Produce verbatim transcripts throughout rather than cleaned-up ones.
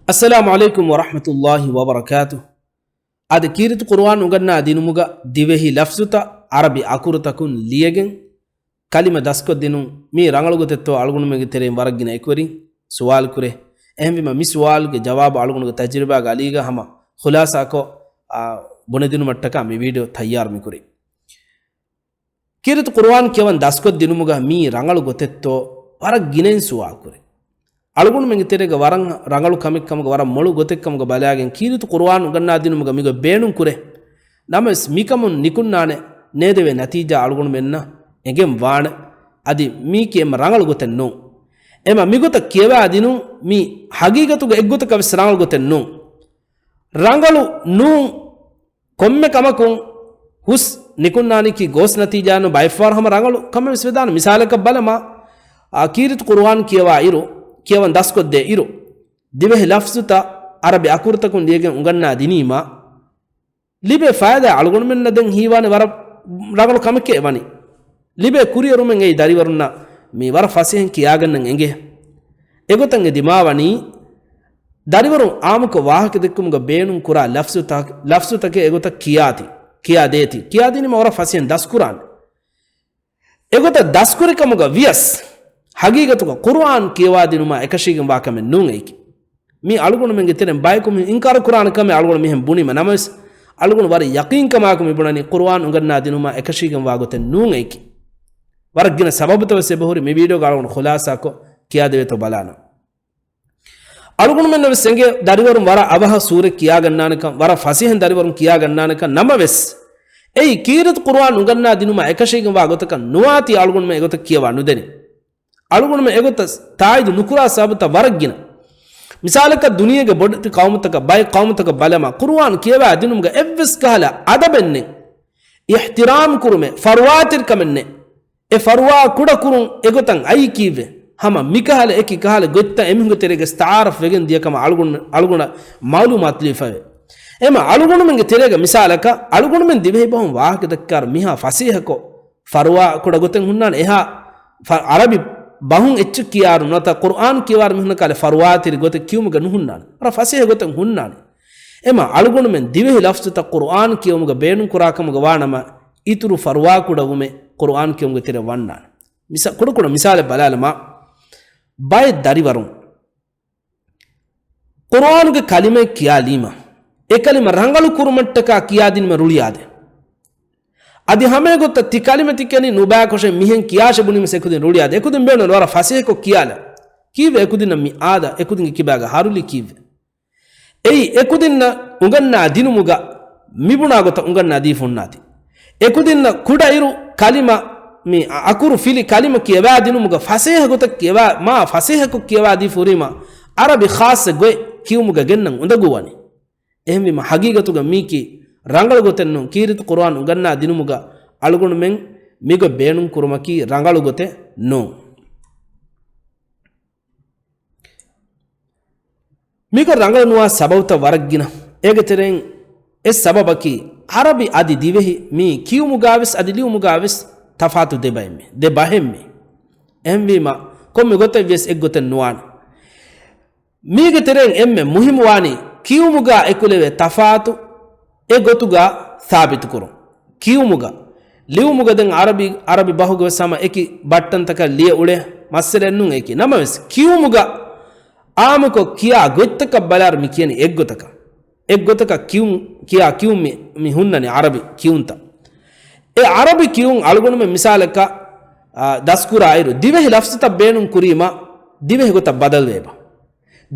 އައްސަލާމު ޢަލައިކުމް ވަރަޙްމަތުﷲި ވަބަރަކާތުހު. އަދި ކީރިތި ޤުރުއާން އުނގަންނާ ދިނުމުގަ ދިވެހި ލަފްޒުތައް ޢަރަބި އަކުރުތަކުން ލިޔެގެން ކަލިމަ ދަސްކޮށްދިނުން މީ ރަނގަޅު ގޮތެއްތޯ؟ އަޅުގަނޑުމެންގެ ތެރެއިން ވަރަށް ގިނަ އެކުވެރިން ސުވާލު ކުރޭ. އެހެންވީމަ މި ސުވާލުގެ ޖަވާބު އަޅުގަނޑުގެ ތަޖުރިބާގެ އަލީގަ ހަމަ ޚުލާސާކޮށް، އާ، ބުނެދިނުމަށްޓަކާ މި ވީޑިއޯ ތައްޔާރު މިކުރީ. ކީރިތި ޤުރުއާން ކިޔަވަން ދަސްކޮށްދިނުމުގަ މީ ރަނގަޅު ގޮތެއްތޯ؟ ވަރަށް ގިނައިން ސުވާލު ކުރޭ. އަޅުގަނޑުމެންގެ ތެރޭގަ ވަރަށް ރަނގަޅު ކަމެއްކަމުގަ، ވަރަށް މޮޅު ގޮތެއްކަމުގަ ބަލާގެން ކީރިތި ޤުރުއާން އުނގަންނާދިނުމުގަ މިގޮތް ބޭނުން ކުރޭ. ނަމަވެސް މިކަމުން ނިކުންނާނެ ނޭދެވޭ ނަތީޖާ އަޅުގަނޑުމެންނަށް އެނގެން ވާނެ. އަދި މީކީ އެންމެ ރަނގަޅު ގޮތެއް ނޫން. އެމަ މިގޮތަށް ކިޔަވާދިނުން މީ ހަގީގަތުގަ އެއްގޮތަކަށް ވެސް ރަނގަޅު ގޮތެއް ނޫން. ރަނގަޅު ނޫން. ކޮންމެ ކަމަކުން ހުސް ނިކުންނާނީކީ ގޯސް ނަތީޖާއެއްނު، ބައެއްފަހަރު ހަމަ ރަނގަޅު ކަމެއް ވެސް ވެދާނެ. މިސާލަކަށް ބަލަމާ، އާ، ކީރިތި ޤުރުއާން ކިޔަވާ އިރު، ކިޔަވަން ދަސްކޮށްދޭ އިރު، ދިވެހި ލަފްޒުތައް ޢަރަބި އަކުރުތަކުން ލިޔެގެން އުނގަންނާ ދިނީމާ، ލިބޭ ފައިދާ އަޅުގަނޑުމެންނަށް ދެން ހީވާނެ ވަރަށް ރަނގަޅު ކަމެކޭ ވަނީ. ލިބޭ ކުރިއެރުމެއް އެއީ ދަރިވަރުންނަށް މި ވަރަށް ފަސޭހައިން ކިޔާގަންނަން އެނގޭ. އެގޮތަށް އެ ދިމާވަނީ، ދަރިވަރުން އާއްމުކޮށް ވާހަކަ ދެއްކުމުގަ ބޭނުން ކުރާ ލަފްޒުތައް، ލަފްޒުތަކެއް އެގޮތަށް ކިޔާތި، ކިޔާދޭތި، ކިޔާދިނީމަ ވަރަށް ފަސޭހައިން ދަސްކުރާނެ. އެގޮތަށް ދަސްކުރިކަމުގަ ވިޔަސް، ހަގީގަތުގަ ޤުރުއާން ކިޔަވާދިނުމާ އެކަށީގެން ވާ ކަމެއް ނޫން އެއީކީ. މީ އަޅުގަނޑުމެންގެ ތެރެއިން ބަޔަކު މި އިންކާރު ކުރާނެ ކަމެއް އަޅުގަނޑު މިހެން ބުނީމަ، ނަމަވެސް އަޅުގަނޑު ވަރަށް ޔަޤީންކަމާއެކު މި ބުނަނީ ޤުރުއާން އުނގަންނާ ދިނުމާ އެކަށީގެން ވާ ގޮތެއް ނޫން އެއީކީ. ވަރަށް ގިނަ ސަބަބުތައް ވެސް އެބަހުރި، މި ވީޑިއޯގަ އަޅުގަނޑު ޚުލާސާކޮށް ކިޔާދެވޭތޯ ބަލާނަން. އަޅުގަނޑުމެންނަށް ވެސް އެނގޭ ދަރިވަރުން ވަރަށް އަވަހަށް ސޫރަތް ކިޔާގަންނާނެކަން، ވަރަށް ފަސޭހައިން ދަރިވަރުން ކިޔާގަންނާނެކަން. ނަމަވެސް، އެއީ ކީރިތި ޤުރުއާން އުނގަންނާ ދިނުމާ އެކަށީގެން ވާ ގޮތަކަށް ނުވާތީ އަޅުގަނޑުމެން އެގޮތަށް ކިޔަވާ ނުދެނީ. އަޅުގަނޑުމެން އެގޮތަށް ތާއީދު ނުކުރާ ސަބަބުތައް ވަރަށް ގިނަ. މިސާލަކަށް، ދުނިޔޭގެ ބޮޑެތި ޤައުމުތަކަށް، ބައެއް ޤައުމުތަކަށް ބަލަމާ، ޤުރުއާން ކިޔަވާ ދިނުމުގަ އެއްވެސް ކަހަލަ އަދަބެއް ނެތް، އިޙްތިރާމް ކުރުމެއް، ފަރުވާތެރިކަމެއް ނެތް. އެ ފަރުވާ ކުޑަ ކުރުން އެގޮތަށް އައީ ކީއްވެ؟ ހަމަ މިކަހަލަ އެކި ކަހަލަ ގޮތްތައް އެމީހުންގެ ތެރޭގަ ތަޢާރަފް ވެގެން ދިޔަ ކަމަށް އަޅުގަނޑު، އަޅުގަނޑަށް މަޢުލޫމާތު ލިބިފައެވެ. އެމަ އަޅުގަނޑުމެންގެ ތެރޭގަ މިސާލަކަށް، އަޅުގަނޑުމެން ދިވެހި ބަހުން ވާހަކަ ދައްކާއިރު މިހާ ފަސޭހަކޮށް، ފަރުވާ ކުޑަ ގޮތެއް ހުންނާނެ. އެހާ ފަ-، ޢަރަބި ބަހުން އެއްޗެއް ކިޔާއިރު ނުވަތަ ޤުރުއާން ކިޔަވާއިރު މިހުންނަ ކަހަލަ ފަރުވާތެރި ގޮތެއް ކިޔުމުގަ ނުހުންނާނެ. ވަރަށް ފަސޭހަ ގޮތެއް ހުންނާނެ. އެމަ އަޅުގަނޑުމެން ދިވެހި ލަފްޒުތައް ޤުރުއާން ކިޔުމުގަ ބޭނުން ކުރާ ކަމުގަ ވާނަމަ، އިތުރު ފަރުވާ ކުޑަވުމެއް ޤުރުއާން ކިޔުމުގެ ތެރެއަށް ވަންނާނެ. މިސާ-، ކުޑަކުޑަ މިސާލެއް ބަލާލަމާ، ބައެއް ދަރިވަރުން ޤުރުއާނުގެ ކަލިމައެއް ކިޔާލީމަ، އެ ކަލިމަ ރަނގަޅު ކުރުމަށްޓަކާ ކިޔާދިނުމަށް ރުޅިއާދޭ. އަދި ހަމައެގޮތަށް ތި ކަލިމަ ތި ކިޔަނީ ނުބައިކޮށެއް މިހެން ކިޔާށޭ ބުނީމަސް އެކުދިން ރުޅިއާދޭ. އެކުދިން ބޭނުން ވަރަށް ފަސޭހަކޮށް ކިޔާލަ. ކީއްވެ އެކުދިންނަށް މި އާދަ، އެކުދިންގެ ކިބާގަ ހަރުލި ކީއްވެ؟ އެއީ އެކުދިންނަށް އުނގަންނާ ދިނުމުގަ މިބުނާ ގޮތަށް އުނގަންނާ ދީފަ ހުންނާތީ. އެކުދިންނަށް ކުޑައިރު ކަލިމަ މި އަ-، އަކުރު ފިލި ކަލިމަ ކިޔަވާ ދިނުމުގަ ފަސޭހަ ގޮތަށް ކިޔަވާ، މާ ފަސޭހަކޮށް ކިޔަވާ ދީފަ ހުރީމަ، އަރަބި ޚާއްޞަ ގޮތް ކިޔުމުގަ ގެންނަން އުނދަގޫވަނީ. އެހެންވީމަ ހަގީގަތުގަ މީކީ ރަނގަޅު ގޮތެއް ނޫން. ކީރިތި ޤުރުއާން އުނގަންނާ ދިނުމުގަ އަޅުގަނޑުމެން މިގޮތް ބޭނުން ކުރުމަކީ ރަނގަޅު ގޮތެއް ނޫން. މިގޮތް ރަނގަޅު ނުވާ ސަބަބުތައް ވަރަށް ގިނަ. އޭގެ ތެރެއިން އެއް ސަބަބަކީ، އަރަބި އަދި ދިވެހި މީ ކިޔުމުގާވެސް އަދި ލިޔުމުގާވެސް ތަފާތު ދެ ބައެއްމެ، ދެ ބަހެއްމެ. އެހެންވީމަ، ކޮންމެ ގޮތެއް ވިޔަސް އެއްގޮތެއް ނުވާނެ. މީގެ ތެރެއިން އެންމެ މުހިއްމުވާނީ ކިޔުމުގާ އެކުލެވޭ ތަފާތު އެ ގޮތުގާ ސާބިތުކުރުން. ކިޔުމުގަ، ލިޔުމުގަ ދެން އަރަބި، އަރަބި ބަހުގަ ވެސް ހަމަ އެކި ބައްޓަންތަކަށް ލިޔެ އުޅޭ މައްސަލައެއް ނޫން އެކި. ނަމަވެސް، ކިޔުމުގަ އާއްމުކޮށް ކިޔާ ގޮތްތަކަށް ބަލާއިރު މި ކިޔަނީ އެއްގޮތަކަށް. އެއްގޮތަކަށް ކިޔުން، ކިޔާ ކިޔުން މި، މި ހުންނަނީ އަރަބި ކިޔުންތައް. އެ އަރަބި ކިޔުން އަޅުގަނޑުމެން މިސާލަކަށް، އާ، ދަސްކުރާއިރު، ދިވެހި ލަފްޒުތައް ބޭނުން ކުރީމަ، ދިވެހި ގޮތަށް ބަދަލުވޭބަ.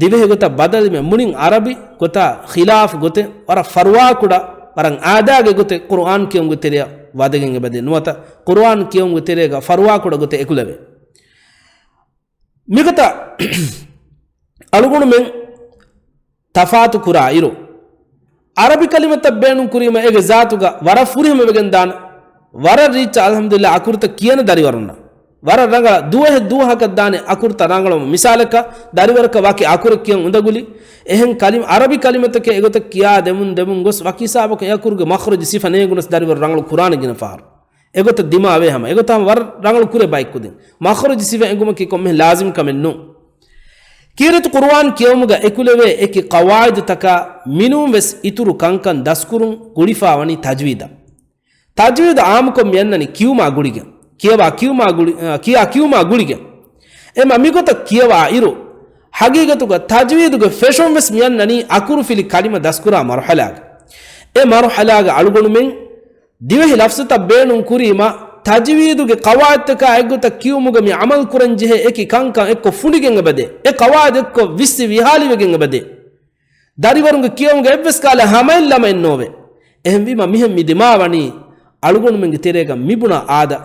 ދިވެހި ގޮތަށް ބަދަލުވީމަ މުޅިން އަރަބި ގޮތާ ޚިލާފު ގޮތެއް، ވަރަށް ފަރުވާކުޑަ، ވަރަށް އާދައިގެ ގޮތެއް ޤުރުއާން ކިޔުމުގެ ތެރެއަށް ވަދެގެން އެބަދޭ ނުވަތަ، ޤުރުއާން ކިޔުމުގެ ތެރޭގަ ފަރުވާކުޑަ ގޮތެއް އެކުލެވޭ. މިގޮތަށް އަޅުގަނޑުމެން ތަފާތު ކުރާ އިރު، އަރަބި ކަލިމަތައް ބޭނުން ކުރީމަ އޭގެ ޒާތުގަ ވަރަށް ފުރިހަމަ ވެގެން ދާނެ. ވަރަށް ރީއްޗަށް އަލްޙަމްދުލިއްލާ އަކުރުތައް ކިޔަން ދަރިވަރުންނަށް. ވަރަށް ރަނގަޅަށް ދުވަހެއް ދުވަހަކަށް ދާނެ އަކުރުތައް ރަނގަޅުވުމަށް. މިސާލަކަށް، ދަރިވަރަކަށް ވަކި އަކުރެއް ކިޔަން އުނދަގުލި. އެހެން ކަލި-، އަރަބި ކަލިމަތަކެއް އެގޮތަށް ކިޔާ ދެމުން ދެމުން ގޮސް ވަކި ހިސާބަކަށް އެ އަކުރުގެ މަޚްރަޖު ސިފަ ނޭނގުނަސް ދަރިވަރު ރަނގަޅު ކުރާނެ ގިނަ ފަހަރު. އެގޮތަށް ދިމާވޭ ހަމަ. އެގޮތަށް ހަމަ ވަރަށް ރަނގަޅު ކުރޭ ބައެއް ކުދިން. މަޚްރަޖު ސިފަ އެނގުމަކީ ކޮންމެހެން ލާޒިމް ކަމެއް ނޫން. ކީރިތި ޤުރުއާން ކިޔެވުމުގަ އެކުލެވޭ އެކި ޤަވާޢިދުތަކާ މިނޫން ވެސް އިތުރު ކަންކަން ދަސްކުރުން ގުޅިފާވަނީ ތަޖްވީދަށް. ތަޖްވީދު ޢާއްމުކޮށް މިއަންނަނީ ކިޔުމާ ގުޅިގެން، ކިޔަވާ ކިޔުމާ ގުޅި-، އަ، ކިޔާ ކިޔުމާ ގުޅިގެން. އެމަ މިގޮތަށް ކިޔަވާ އިރު، ޙަޤީޤަތުގަ ތަޖްވީދުގެ ފެށުން ވެސް މިއަންނަނީ އަކުރުފިލި ކަލިމަ ދަސްކުރާ މަރުޙަލާގަ. އެ މަރުޙަލާގަ އަޅުގަނޑުމެން ދިވެހި ލަފްޒުތައް ބޭނުން ކުރީމަ، ތަޖްވީދުގެ ޤަވާޢިދުތަކާ އެއްގޮތަށް ކިޔުމުގަ މި ޢަމަލު ކުރަން ޖެހޭ އެކި ކަންކަން އެއްކޮށް ފުނޑިގެން އެބަދޭ. އެ ޤަވާޢިދު އެއްކޮށް ވިއްސި ވިހާލިވެގެން އެބަދޭ. ދަރިވަރުންގެ ކިޔަވުމުގަ އެއްވެސް ކަހަލަ ހަމައެއް ލަމައެއް ނޯވޭ. އެހެންވީމަ މިހެން މި ދިމާވަނީ އަޅުގަނޑުމެންގެ ތެރޭގަ މިބުނާ އާދަ،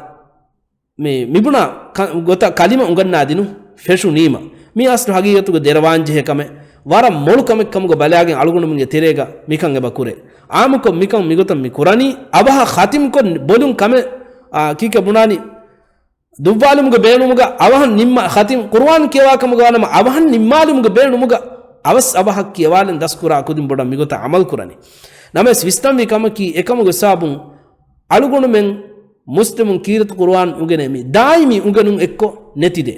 މި، މިބުނާ ކަ-، ގޮތަށް ކަލިމަ އުނގަންނާދިނުން ފެށުނީމަ، މީ އަސްލު ޙަޤީޤަތުގަ ދެރަވާންޖެހޭ ކަމެއް، ވަރަށް މޮޅު ކަމެއް ކަމުގަ ބަލާގެން އަޅުގަނޑުމެންގެ ތެރޭގަ މިކަން އެބަ ކުރޭ. ޢާއްމުކޮށް މިކަން މިގޮތަށް މި ކުރަނީ، އަވަހަށް ޚަތިމްކޮށް ބޮލުން ކަމެއް، އާ، ކީކޭ ބުނާނީ، ދުއްވާލުމުގެ ބޭނުމުގަ އަވަހަށް ނިންމާ، ޚަތިމް ޤުރުއާން ކިޔަވާ ކަމުގަ ވާނަމަ އަވަހަށް ނިންމާލުމުގެ ބޭނުމުގަ އަވަސް އަވަހަށް ކިޔަވާލަން ދަސްކުރާ ކުދިން ބޮޑަށް މިގޮތަށް ޢަމަލު ކުރަނީ. ނަމަވެސް ވިސްނަންވީ ކަމަކީ އެކަމުގެ ސަބަބުން އަޅުގަނޑުމެން މުސްލިމުން ކީރިތި ޤުރުއާން އުނގެނޭ މި ދާއިމީ އުނގެނުން އެއްކޮށް ނެތިދޭ.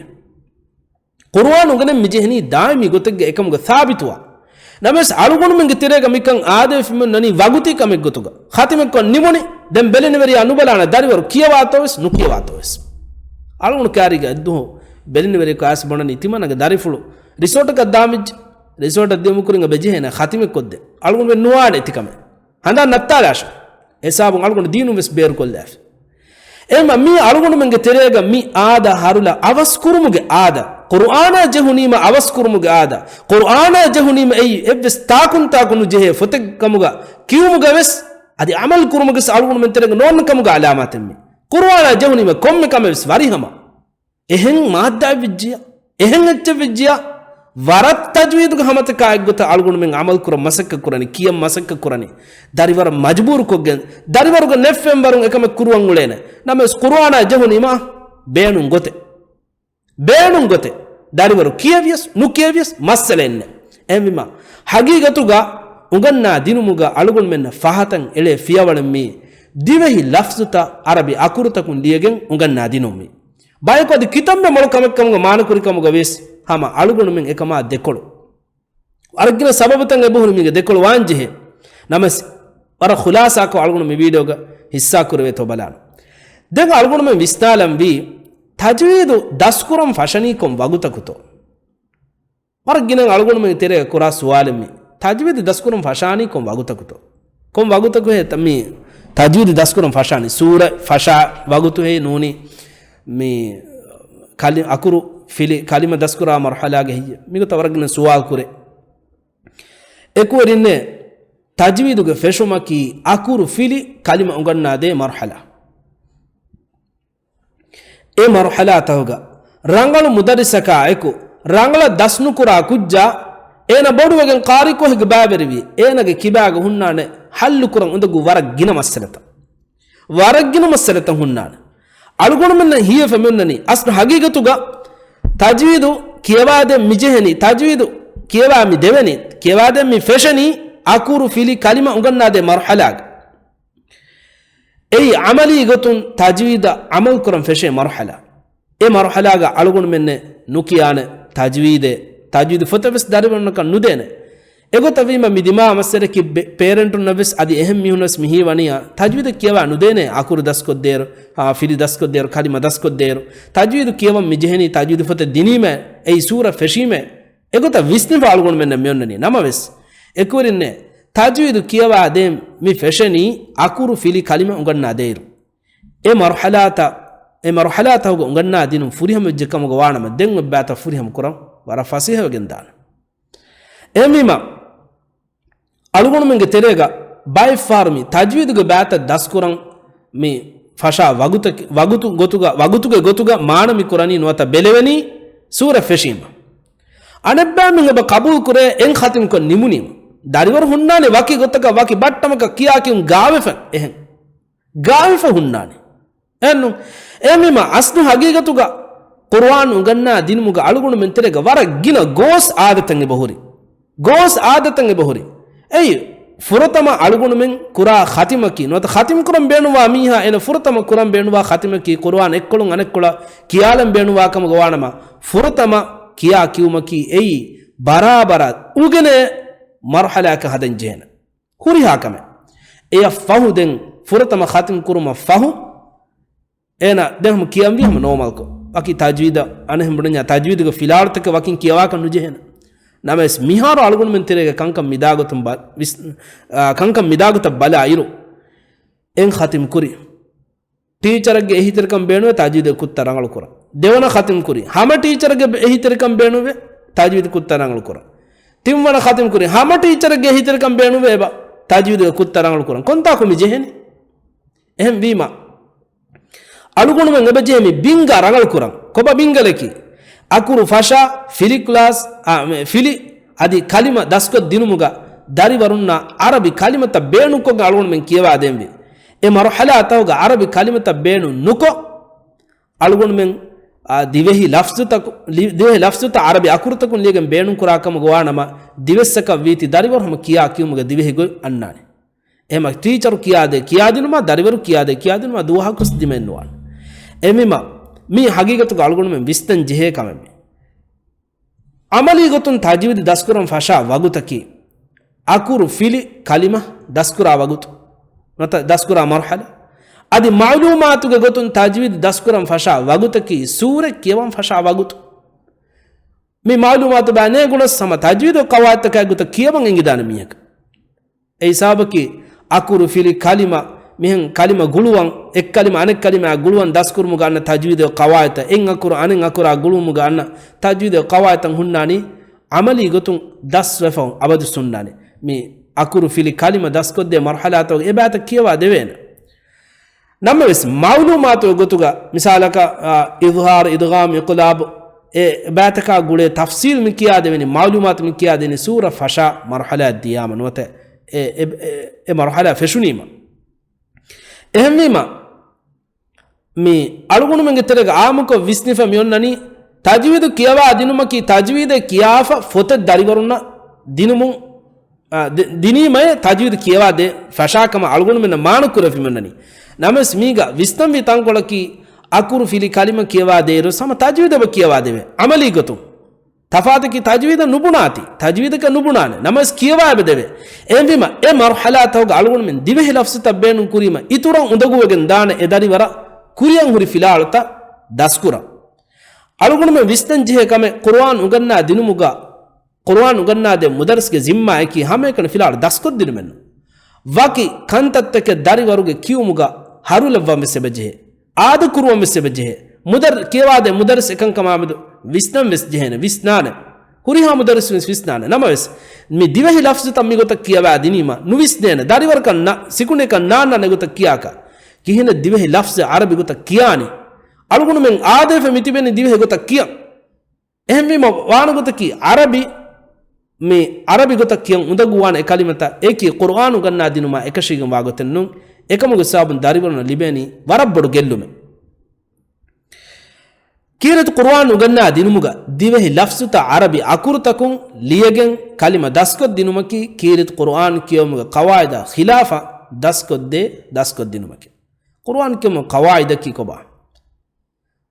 ޤުރުއާން އުނގެނެން މި ޖެހެނީ ދާއިމީ ގޮތެއްގެ އެކަމުގަ ސާބިތުވާ. ނަމަވެސް އަޅުގަނޑުމެންގެ ތެރޭގަ މިކަން އާދެވިފަ މިއޮންނަނީ ވަގުތީ ކަމެއްގޮތުގަ. ޚަތިމެއްކޮށް ނިމުނީ، ދެން ބެލެނިވެރިޔާ ނުބަލާނެ ދަރިވަރު ކިޔަވާތޯވެސް ނުކިޔަވާތޯވެސް. އަޅުގަނޑު ކާރީގަ އެއްދުވަހު ބެލެނިވެރިޔަކު އައިސް ބުނަނީ ތިމަންނަގެ ދަރިފުޅު ރިސޯޓަކަށް ދާންވެއްޖެ. ރިސޯޓަށް ދިޔުމުކުރިން އެބަ ޖެހޭނެ ޚަތިމެއްކޮށްދޭ. އަޅުގަނޑުމެން ނުވާނެ އެތިކަމެއް. ހަނދާން ނައްތާލާށޭ. އެ ސަބަބުން އަޅުގަނޑު ދީނުން ވެސް ބޭރުކޮށްލާފި. އެހެންމަ މީ އަޅުގަނޑުމެންގެ ތެރޭގަ މި އާދަ ހަރުލަ އަވަސްކުރުމުގެ އާދަ، ޤުރުއާނާ ޖެހުނީމަ އަވަސްކުރުމުގެ އާދަ، ޤުރުއާނާ ޖެހުނީމަ އެއީ އެއްވެސް ތާކުންތާކު ނުޖެހޭ ފޮތެއް ކަމުގަ ކިޔުމުގަ ވެސް އަދި ޢަމަލު ކުރުމުގެ ވެސް އަޅުގަނޑުމެން ތެރޭގަ ނޯންނަ ކަމުގެ ޢަލާމާތެއް މީ. ޤުރުއާނާ ޖެހުނީމަ ކޮންމެ ކަމެއް ވެސް ވަރިހަމަ. އެހެން މާއްދާއެއްވެއްޖިޔާ، އެހެން އެއްޗެއްވެއްޖިޔާ، ވަރަށް ތަޖްވީދުގެ ހަމަތަކާ އެއްގޮތަށް އަޅުގަނޑުމެން ޢަމަލު ކުރަން މަސައްކަތް ކުރަނީ، ކިޔަން މަސައްކަތް ކުރަނީ، ދަރިވަރަށް މަޖުބޫރުކޮށްގެން، ދަރިވަރުގެ ނެއްފެންވަރުން އެކަމެއް ކުރުވަން އުޅޭނެ. ނަމަވެސް ޤުރުއާނާ ޖެހުނީމާ ބޭނުން ގޮތެއް. ބޭނުން ގޮތެއް. ދަރިވަރު ކިޔެވިޔަސް، ނުކިޔެވިޔަސް މައްސަލައެއް ނެތް. އެހެންވީމާ، ޙަޤީޤަތުގަ އުނގަންނާ ދިނުމުގަ އަޅުގަނޑުމެންނަށް ފަހަތަށް އެޅޭ ފިޔަވަޅެއް މީ، ދިވެހި ލަފްޒުތައް ޢަރަބި އަކުރުތަކުން ލިޔެގެން އުނގަންނާ ދިނުން މީ. ބަޔަކު އަދި ކިތަންމެ މޮޅު ކަމެއް ކަމުގަ މާނަކުރި ކަމުގަ ވިޔަސް ހަމަ އަޅުގަނޑުމެން އެކަމާ ދެކޮޅު. ވަރަށް ގިނަ ސަބަބުތައް އެބަހުރި މީގެ ދެކޮޅު ވާން ޖެހޭ. ނަމަވެސް ވަރަށް ޚުލާސާކޮށް އަޅުގަނޑު މި ވީޑިއޯގަ ހިއްސާ ކުރެވޭތޯ ބަލާނަ. ދެން އަޅުގަނޑުމެން ވިސްނާލަން ވީ، ތަޖްވީދު ދަސްކުރަން ފަށަނީ ކޮން ވަގުތަކުތޯ؟ ވަރަށް ގިނަ އަޅުގަނޑުމެން ތެރޭ ކުރާ ސުވާލެއް މީ. ތަޖްވީދު ދަސްކުރަން ފަށާނީ ކޮން ވަގުތަކުތޯ؟ ކޮން ވަގުތަކު ހޭ ތަ-، މީ ތަޖްވީދު ދަސްކުރަން ފަށާނީ؟ ސޫރަ ފަށާ ވަގުތު ހޭ ނޫނީ މީ ކަލި-، އަކުރު ފިލި ކަލިމަ ދަސްކުރާ މަރުޙަލާގެ ހެއްޔޭ؟ މިގޮތަށް ވަރަށް ގިނަ ސުވާލު ކުރޭ. އެކުވެރިންނޭ ތަޖްވީދުގެ ފެށުމަކީ އަކުރު ފިލި ކަލިމަ އުނގަންނާދޭ މަރުޙަލާ. އެ މަރުޙަލާތަކުގަ ރަނގަޅު މުދައްރިސަކާ އެކު، ރަނގަޅަށް ދަސްނުކުރާ ކުއްޖާ، އޭނަ ބޮޑުވެގެން ޤާރީކޮށެއްގެ ބައިވެރިވީ، އޭނަގެ ކިބާގަ ހުންނާނެ ޙައްލުކުރަން އުނދަގޫ ވަރަށް ގިނަ މައްސަލަތައް. ވަރަށް ގިނަ މައްސަލަތައް ހުންނާނެ. އަޅުގަނޑުމެންނަށް ހީވެފަ މިއޮންނަނީ، އަސްލު ޙަޤީޤަތުގަ ތަޖްވީދު ކިޔަވާދޭން މިޖެހެނީ، ތަޖްވީދު ކިޔަވާ މި ދެވެނީ، ކިޔަވާދޭން މި ފެށެނީ، އަކުރު ފިލި ކަލިމަ އުނގަންނާދޭ މަރުޙަލާގަ. އެއީ ޢަމަލީ ގޮތުން ތަޖްވީދަށް ޢަމަލުކުރަން ފެށޭ މަރުޙަލާ. އެ މަރުޙަލާގަ އަޅުގަނޑުމެންނެއް ނުކިޔާނެ ތަޖްވީދެއް، ތަޖްވީދު ފޮތެއް ވެސް ދަރިވަރުންނަކަށް ނުދޭނެ. އެގޮތަށް ވީމަ މި ދިމާ މައްސަލަކީ ބެ-، ޕޭރެންޓުންނަށް ވެސް އަދި އެހެން މީހުންނަށް ވެސް މި ހީވަނީ އާ، ތަޖްވީދަށް ކިޔަވާ ނުދޭނެ، އަކުރު ދަސްކޮށްދޭއިރު، އާ، ފިލި ދަސްކޮށްދޭއިރު، ކަލިމަ ދަސްކޮށްދޭއިރު، ތަޖްވީދު ކިޔަވަން މި ޖެހެނީ، ތަޖްވީދު ފޮތެއް ދިނީމޭ، އެއީ ސޫރަ ފެށީމޭ. އެގޮތަށް ވިސްނިފަ އަޅުގަނޑުމެންނަށް މިއޮންނަނީ. ނަމަވެސް، އެކުވެރިންނޭ ތަޖްވީދު ކިޔަވާ ދޭން މި ފެށެނީ އަކުރު ފިލި ކަލިމަ އުނގަންނާ ދޭއިރު. އެ މަރުޙަލާތައް، އެ މަރުޙަލާތަކުގަ އުނގަންނާ ދިނުން ފުރިހަމަ ވެއްޖެ ކަމުގަ ވާނަމަ، ދެން އޮތް ބައިތައް ފުރިހަމަ ކުރަން ވަރަށް ފަސޭހަވެގެން ދާނެ. އެހެންވީމަ، އަޅުގަނޑުމެންގެ ތެރޭގަ ބައެއްފަހަރު މި ތަޖްވީދުގެ ބައިތައް ދަސްކުރަން މި ފަށާ ވަގުތަކި-، ވަގުތު ގޮތުގަ، ވަގުތުގެ ގޮތުގަ މާނަ މި ކުރަނީ ނުވަތަ ބެލެވެނީ ސޫރަ ފެށީމަ. އަނެއްބައިމީހުން އެބަ ޤަބޫލު ކުރޭ އެން ޚަތިމްކޮށް ނިމުނީމަ. ދަރިވަރު ހުންނާނެ ވަކި ގޮތަކަށް ވަކި ބައްޓަމަކަށް ކިޔާކިޔުން ގާވެފަ އެހެން. ގާވެފަ ހުންނާނެ. އެއްނު. އެހެންވީމަ އަސްލު ޙަޤީޤަތުގަ ޤުރުއާން އުނގަންނާ ދިނުމުގަ އަޅުގަނޑުމެން ތެރޭގަ ވަރަށް ގިނަ ގޯސް އާދަތައް އެބަހުރި. ގޯސް އާދަތައް އެބަހުރި. އެއީ، ފުރަތަމަ އަޅުގަނޑުމެން ކުރާ ޚަތިމަކީ، ނުވަތަ ޚަތިމް ކުރަން ބޭނުންވާ މީހާ އޭނަ ފުރަތަމަ ކުރަން ބޭނުންވާ ޚަތިމަކީ ޤުރުއާން އެއްކޮޅުން އަނެއްކޮޅަށް ކިޔާލަން ބޭނުންވާ ކަމުގަ ވާނަމަ، ފުރަތަމަ ކިޔާ ކިޔުމަކީ އެއީ ބަރާބަރަށް އުގެނޭ މަރުޙަލާއަކަށް ހަދަން ޖެހޭނެ. ހުރިހާ ކަމެއް. އެޔަށް ފަހު ދެން ފުރަތަމަ ޚަތިމް ކުރުމަށް ފަހު، އޭނަ ދެން ހަމަ ކިޔަންވީ ހަމަ ނޯމަލްކޮށް. ވަކި ތަޖްވީދަށް އަނެއްހެން ބުނަންޏާ ތަޖްވީދުގެ ފިލާވަޅުތަކެއް ވަކިން ކިޔަވާކަށް ނުޖެހޭނެ. ނަމަވެސް މިހާރު އަޅުގަނޑުމެން ތެރޭގަ ކަންކަން މިދާގޮތުން ބަ-، ވިސް-، އާ، ކަންކަން މިދާގޮތަށް ބަލާ އިރު، އެން ޚަތިމް ކުރި. ޓީޗަރެއްގެ އެހީތެރިކަން ބޭނުވޭ ތަޖްވީދުގެ ކުށްތައް ރަނގަޅު ކުރަން. ދެވަނަ ޚަތިމް ކުރި. ހަމަ ޓީޗަރެއްގެ އެހީތެރިކަން ބޭނުވޭ ތަޖްވީދު ކުށްތައް ރަނގަޅު ކުރަން. ތިންވަނަ ޚަތިމް ކުރި. ހަމަ ޓީޗަރެއްގެ އެހީތެރިކަން ބޭނުވޭ އެބަ ތަޖްވީދުގެ ކުށްތައް ރަނގަޅު ކުރަން. ކޮންތާކު މި ޖެހެނީ؟ އެހެން ވީމަ، އަޅުގަނޑުމެން އެބަޖެހޭ މި ބިންގާ ރަނގަޅު ކުރަން. ކޮބާ ބިންގަލަކީ؟ އަކުރު ފަށާ، ފިލި ކްލާސް، އާ، މެ، ފިލި އަދި ކަލިމަ ދަސްކޮށް ދިނުމުގަ ދަރިވަރުންނާ އަރަބި ކަލިމަތައް ބޭނުންކޮށްގެން އަޅުގަނޑުމެން ކިޔަވާ ދޭންވީ. އެ މަރުޙަލާތަކުގަ އަރަބި ކަލިމަތައް ބޭނުން ނުކޮށް، އަޅުގަނޑުމެން، އާ، ދިވެހި ލަފްޒުތަކު-، ލި-، ދިވެހި ލަފްޒުތައް އަރަބި އަކުރުތަކުން ލިޔެގެން ބޭނުންކުރާ ކަމުގަ ވާނަމަ، ދިވެއްސަކަށް ވީތީ ދަރިވަރު ހަމަ ކިޔާ ކިޔުމުގެ ދިވެހި ގޮތް އަންނާނެ. އެހެމަ ޓީޗަރު ކިޔާދޭ ކިޔާދިނުމާ، ދަރިވަރު ކިޔާދޭ ކިޔާދިނުމާ ދުވަހަކުސް ދިމައެއްނުވާނެ. އެމީމަ، މީ ހަގީގަތުގަ އަޅުގަނޑުމެން ވިސްނަން ޖެހޭ ކަމެއް މީ. އަމަލީ ގޮތުން ތަޖްވީދު ދަސްކުރަން ފަށާ ވަގުތަކީ، އަކުރު ފިލި ކަލިމަ ދަސްކުރާ ވަގުތު. ނުވަތަ ދަސްކުރާ މަރުޙަލާ. އަދި މަޢުލޫމާތުގެ ގޮތުން ތަޖްވީދު ދަސްކުރަން ފަށާ ވަގުތަކީ، ސޫރަތް ކިޔަވަން ފަށާ ވަގުތު. މި މަޢުލޫމާތު ބައި ނޭނގުނަސް ހަމަ ތަޖްވީދު ޤަވާޢިދުތަކާ ގޮތަށް ކިޔަވަން އެނގިދާނެ މީހަކަށް. އެ ހިސާބަކީ، އަކުރު ފިލި ކަލިމަ، މިހެން ކަލިމަ ގުޅުވަން، އެއް ކަލިމަ އަނެއް ކަލިމާ ގުޅުވަން ދަސްކުރުމުގަ އަންނަ ތަޖްވީދު ޤަވާޢިދުތައް، އެއް އަކުރު އަނެއް އަކުރާ ގުޅުވުމުގަ އަންނަ ތަޖްވީދު ޤަވާޢިދުތައް ހުންނާނީ، އަމަލީ ގޮތުން ދަސްވެފަ އަބަދު ހުންނާނެ. މި އަކުރު ފިލި ކަލިމަ ދަސްކޮށްދޭ މަރުޙަލާތަކުގަ އެބައިތައް ކިޔަވާ ދެވޭނެ. ނަމަވެސް، މަޢުލޫމާތުގެ ގޮތުގަ، މިސާލަކަށް، އާ، އިޒްހާރު، އިދްޣާމް، އިޤްލާބު، އެ ބައިތަކާ ގުޅޭ ތަފްސީލް މި ކިޔާދެވެނީ، މަޢުލޫމާތު މި ކިޔާދެނީ ސޫރަ ފަށާ މަރުޙަލާއަށް ދިޔާމަ ނުވަތަ އެ، އެ، އެ، އެ މަރުޙަލާ ފެށުނީމަ. އެހެންވީމަ، މި އަޅުގަނޑުމެންގެ ތެރޭގަ އާއްމުކޮށް ވިސްނިފަ މިއޮންނަނީ، ތަޖްވީދު ކިޔަވާ ދިނުމަކީ، ތަޖްވީދެއް ކިޔާފަ ފޮތެއް ދަރިވަރުންނަށް ދިނުމުން، އާ، ދި-، ދިނީމައޭ ތަޖްވީދު ކިޔަވާ ދޭ ފަށާ ކަމަށް އަޅުގަނޑުމެންނަށް މާނަ ކުރެފި މިއޮންނަނީ. ނަމަވެސް މީގަ ވިސްނަންވީ ތަންކޮޅަކީ، އަކުރު ފިލި ކަލިމަ ކިޔަވާ ދޭއިރު ހަމަ ތަޖްވީދު އެބަ ކިޔަވާ ދެވޭ. އަމަލީ ގޮތުން ތަފާތަކީ ތަޖްވީދަށް ނުބުނާތީ، ތަޖްވީދަކަށް ނުބުނާނެ. ނަމަވެސް ކިޔަވާ އެބަ ދެވޭ. އެހެންވީމަ، އެ މަރުޙަލާތަކުގަ އަޅުގަނޑުމެން ދިވެހި ލަފްޒުތައް ބޭނުން ކުރީމަ، އިތުރަށް އުނދަގޫވެގެން ދާނެ އެ ދަރިވަރަށް ކުރިއަށް ހުރި ފިލާވަޅުތައް ދަސްކުރަން. އަޅުގަނޑުމެން ވިސްނަން ޖެހޭ ކަމެއް، ޤުރުއާން އުނގަންނާ ދިނުމުގަ، ޤުރުއާން އުނގަންނާދޭ މުދައްރިސްގެ ޒިންމާއަކީ ހަމައެކަނި ފިލާވަޅު ދަސްކޮށްދިނުމެއްނު. ވަކި ކަންތައްތަކެއް ދަރިވަރުގެ ކިޔުމުގަ ހަރުލައްވަން ވެސް އެބަޖެހޭ. އާދަކުރުވަން ވެސް އެބަޖެހޭ. މުދައްރި-، ކިޔަވާދޭ މުދައްރިސް އެކަންކަމާމެދު ވިސްނަން ވެސް ޖެހޭނެ، ވިސްނާނެ. ހުރިހާ މުދައްރިސް ވެސް ވިސްނާނެ. ނަމަވެސް، މި ދިވެހި ލަފްޒުތައް މިގޮތަށް ކިޔަވާ ދިނީމަ، ނުވިސްނޭނެ. ދަރިވަރަކަށް ނަ-، ސިކުނޑިއަކަށް ނާންނާނެ ގޮތަށް ކިޔާކަށް. ކިހިނެއް ދިވެހި ލަފްޒެއް އަރަބި ގޮތަށް ކިޔާނީ؟ އަޅުގަނޑުމެން އާދޭފަ މިތިބެނީ ދިވެހި ގޮތަށް ކިޔަން. އެހެންވީމަ ވާނެ ގޮތަކީ އަރަބި، މި އަރަބި ގޮތަށް ކިޔަން އުނދަގޫވާނެ އެ ކަލިމަތައް އެކީ ޤުރުއާން އުނގަންނާ ދިނުމާ އެކަށީގެން ވާ ގޮތެއް ނޫން. އެކަމުގެ ސަބަބުން ދަރިވަރުންނަށް ލިބޭނީ ވަރަށް ބޮޑު ގެއްލުމެއް. ކީރިތި ޤުރުއާން އުނގަންނާ ދިނުމުގަ ދިވެހި ލަފްޒުތައް އަރަބި އަކުރުތަކުން ލިޔެގެން ކަލިމަ ދަސްކޮށްދިނުމަކީ ކީރިތި ޤުރުއާން ކިޔެވުމުގެ ޤަވާޢިދާ ޚިލާފަށް ދަސްކޮށްދޭ ދަސްކޮށްދިނުމަކީ. ޤުރުއާން ކިޔެވުމުގެ ޤަވާޢިދަކީ ކޮބާ؟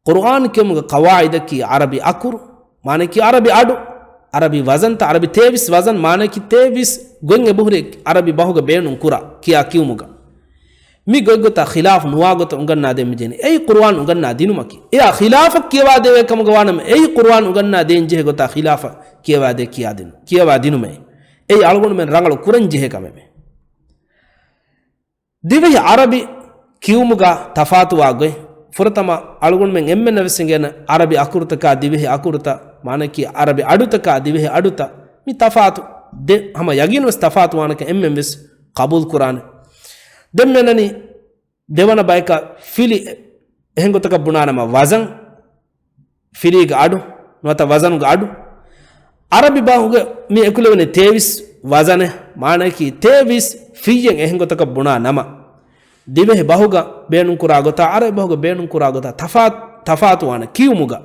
ޤުރުއާން ކިޔެވުމުގެ ޤަވާޢިދަކީ ޢަރަބި އަކުރު، މާނައަކީ ޢަރަބި އަޑު، ޢަރަބި ވަޒަންތައް، ޢަރަބި ތޭވީސް ވަޒަން، މާނައަކީ ތޭވީސް ގޮތް އެބަހުރި ޢަރަބި ބަހުގަ ބޭނުން ކުރާ ކިޔާ ކިޔުމުގަ. މި ގޮތްގޮތާ ޚިލާފު ނުވާ ގޮތަށް އުނގަންނާދޭން މި ޖެހެނީ. އެއީ ޤުރުއާން އުނގަންނާ ދިނުމަކީ. އެއާ ޚިލާފަށް ކިޔަވާ ދެވޭ ކަމުގަ ވާނަމަ، އެއީ ޤުރުއާން އުނގަންނާ ދޭން ޖެހޭ ގޮތާ ޚިލާފަށް ކިޔަވާ ދޭ ކިޔާ ދިނު-، ކިޔަވާ ދިނުމޭ. އެއީ އަޅުގަނޑުމެން ރަނގަޅު ކުރަން ޖެހޭ ކަމެއް މެ. ދިވެހި އަރަބި ކިޔުމުގަ ތަފާތުވާ ގޮތް، ފުރަތަމަ އަޅުގަނޑުމެން އެންމެންނަށް ވެސް އެނގޭނެ އަރަބި އަކުރުތަކާ ދިވެހި އަކުރުތައް، މާނައަކީ އަރަބި އަޑުތަކާ ދިވެހި އަޑުތައް، މި ތަފާތު ދެ-، ހަމަ ޔަގީން ވެސް ތަފާތު ވާނެކަން އެންމެން ވެސް ޤަބޫލު ކުރާނެ. ދެން މި އަންނަނީ ދެވަނަ ބަޔަކަށް ފިލި އެހެން ގޮތަކަށް ބުނާނަމަ ވަޒަން، ފިލީގެ އަޑު، ނުވަތަ ވަޒަނުގެ އަޑު. އަރަބި ބަހުގެ މި އެކުލެވެނީ ތޭވީސް ވަޒަނެއް، މާނައަކީ ތޭވީސް ފިއްޔެއް އެހެން ގޮތަކަށް ބުނާ ނަމަ، ދިވެހި ބަހުގަ ބޭނުންކުރާ ގޮތާ، އަރަބި ބަހުގަ ބޭނުންކުރާ ގޮތާ ތަފާ-، ތަފާތުވާނެ ކިޔުމުގަ.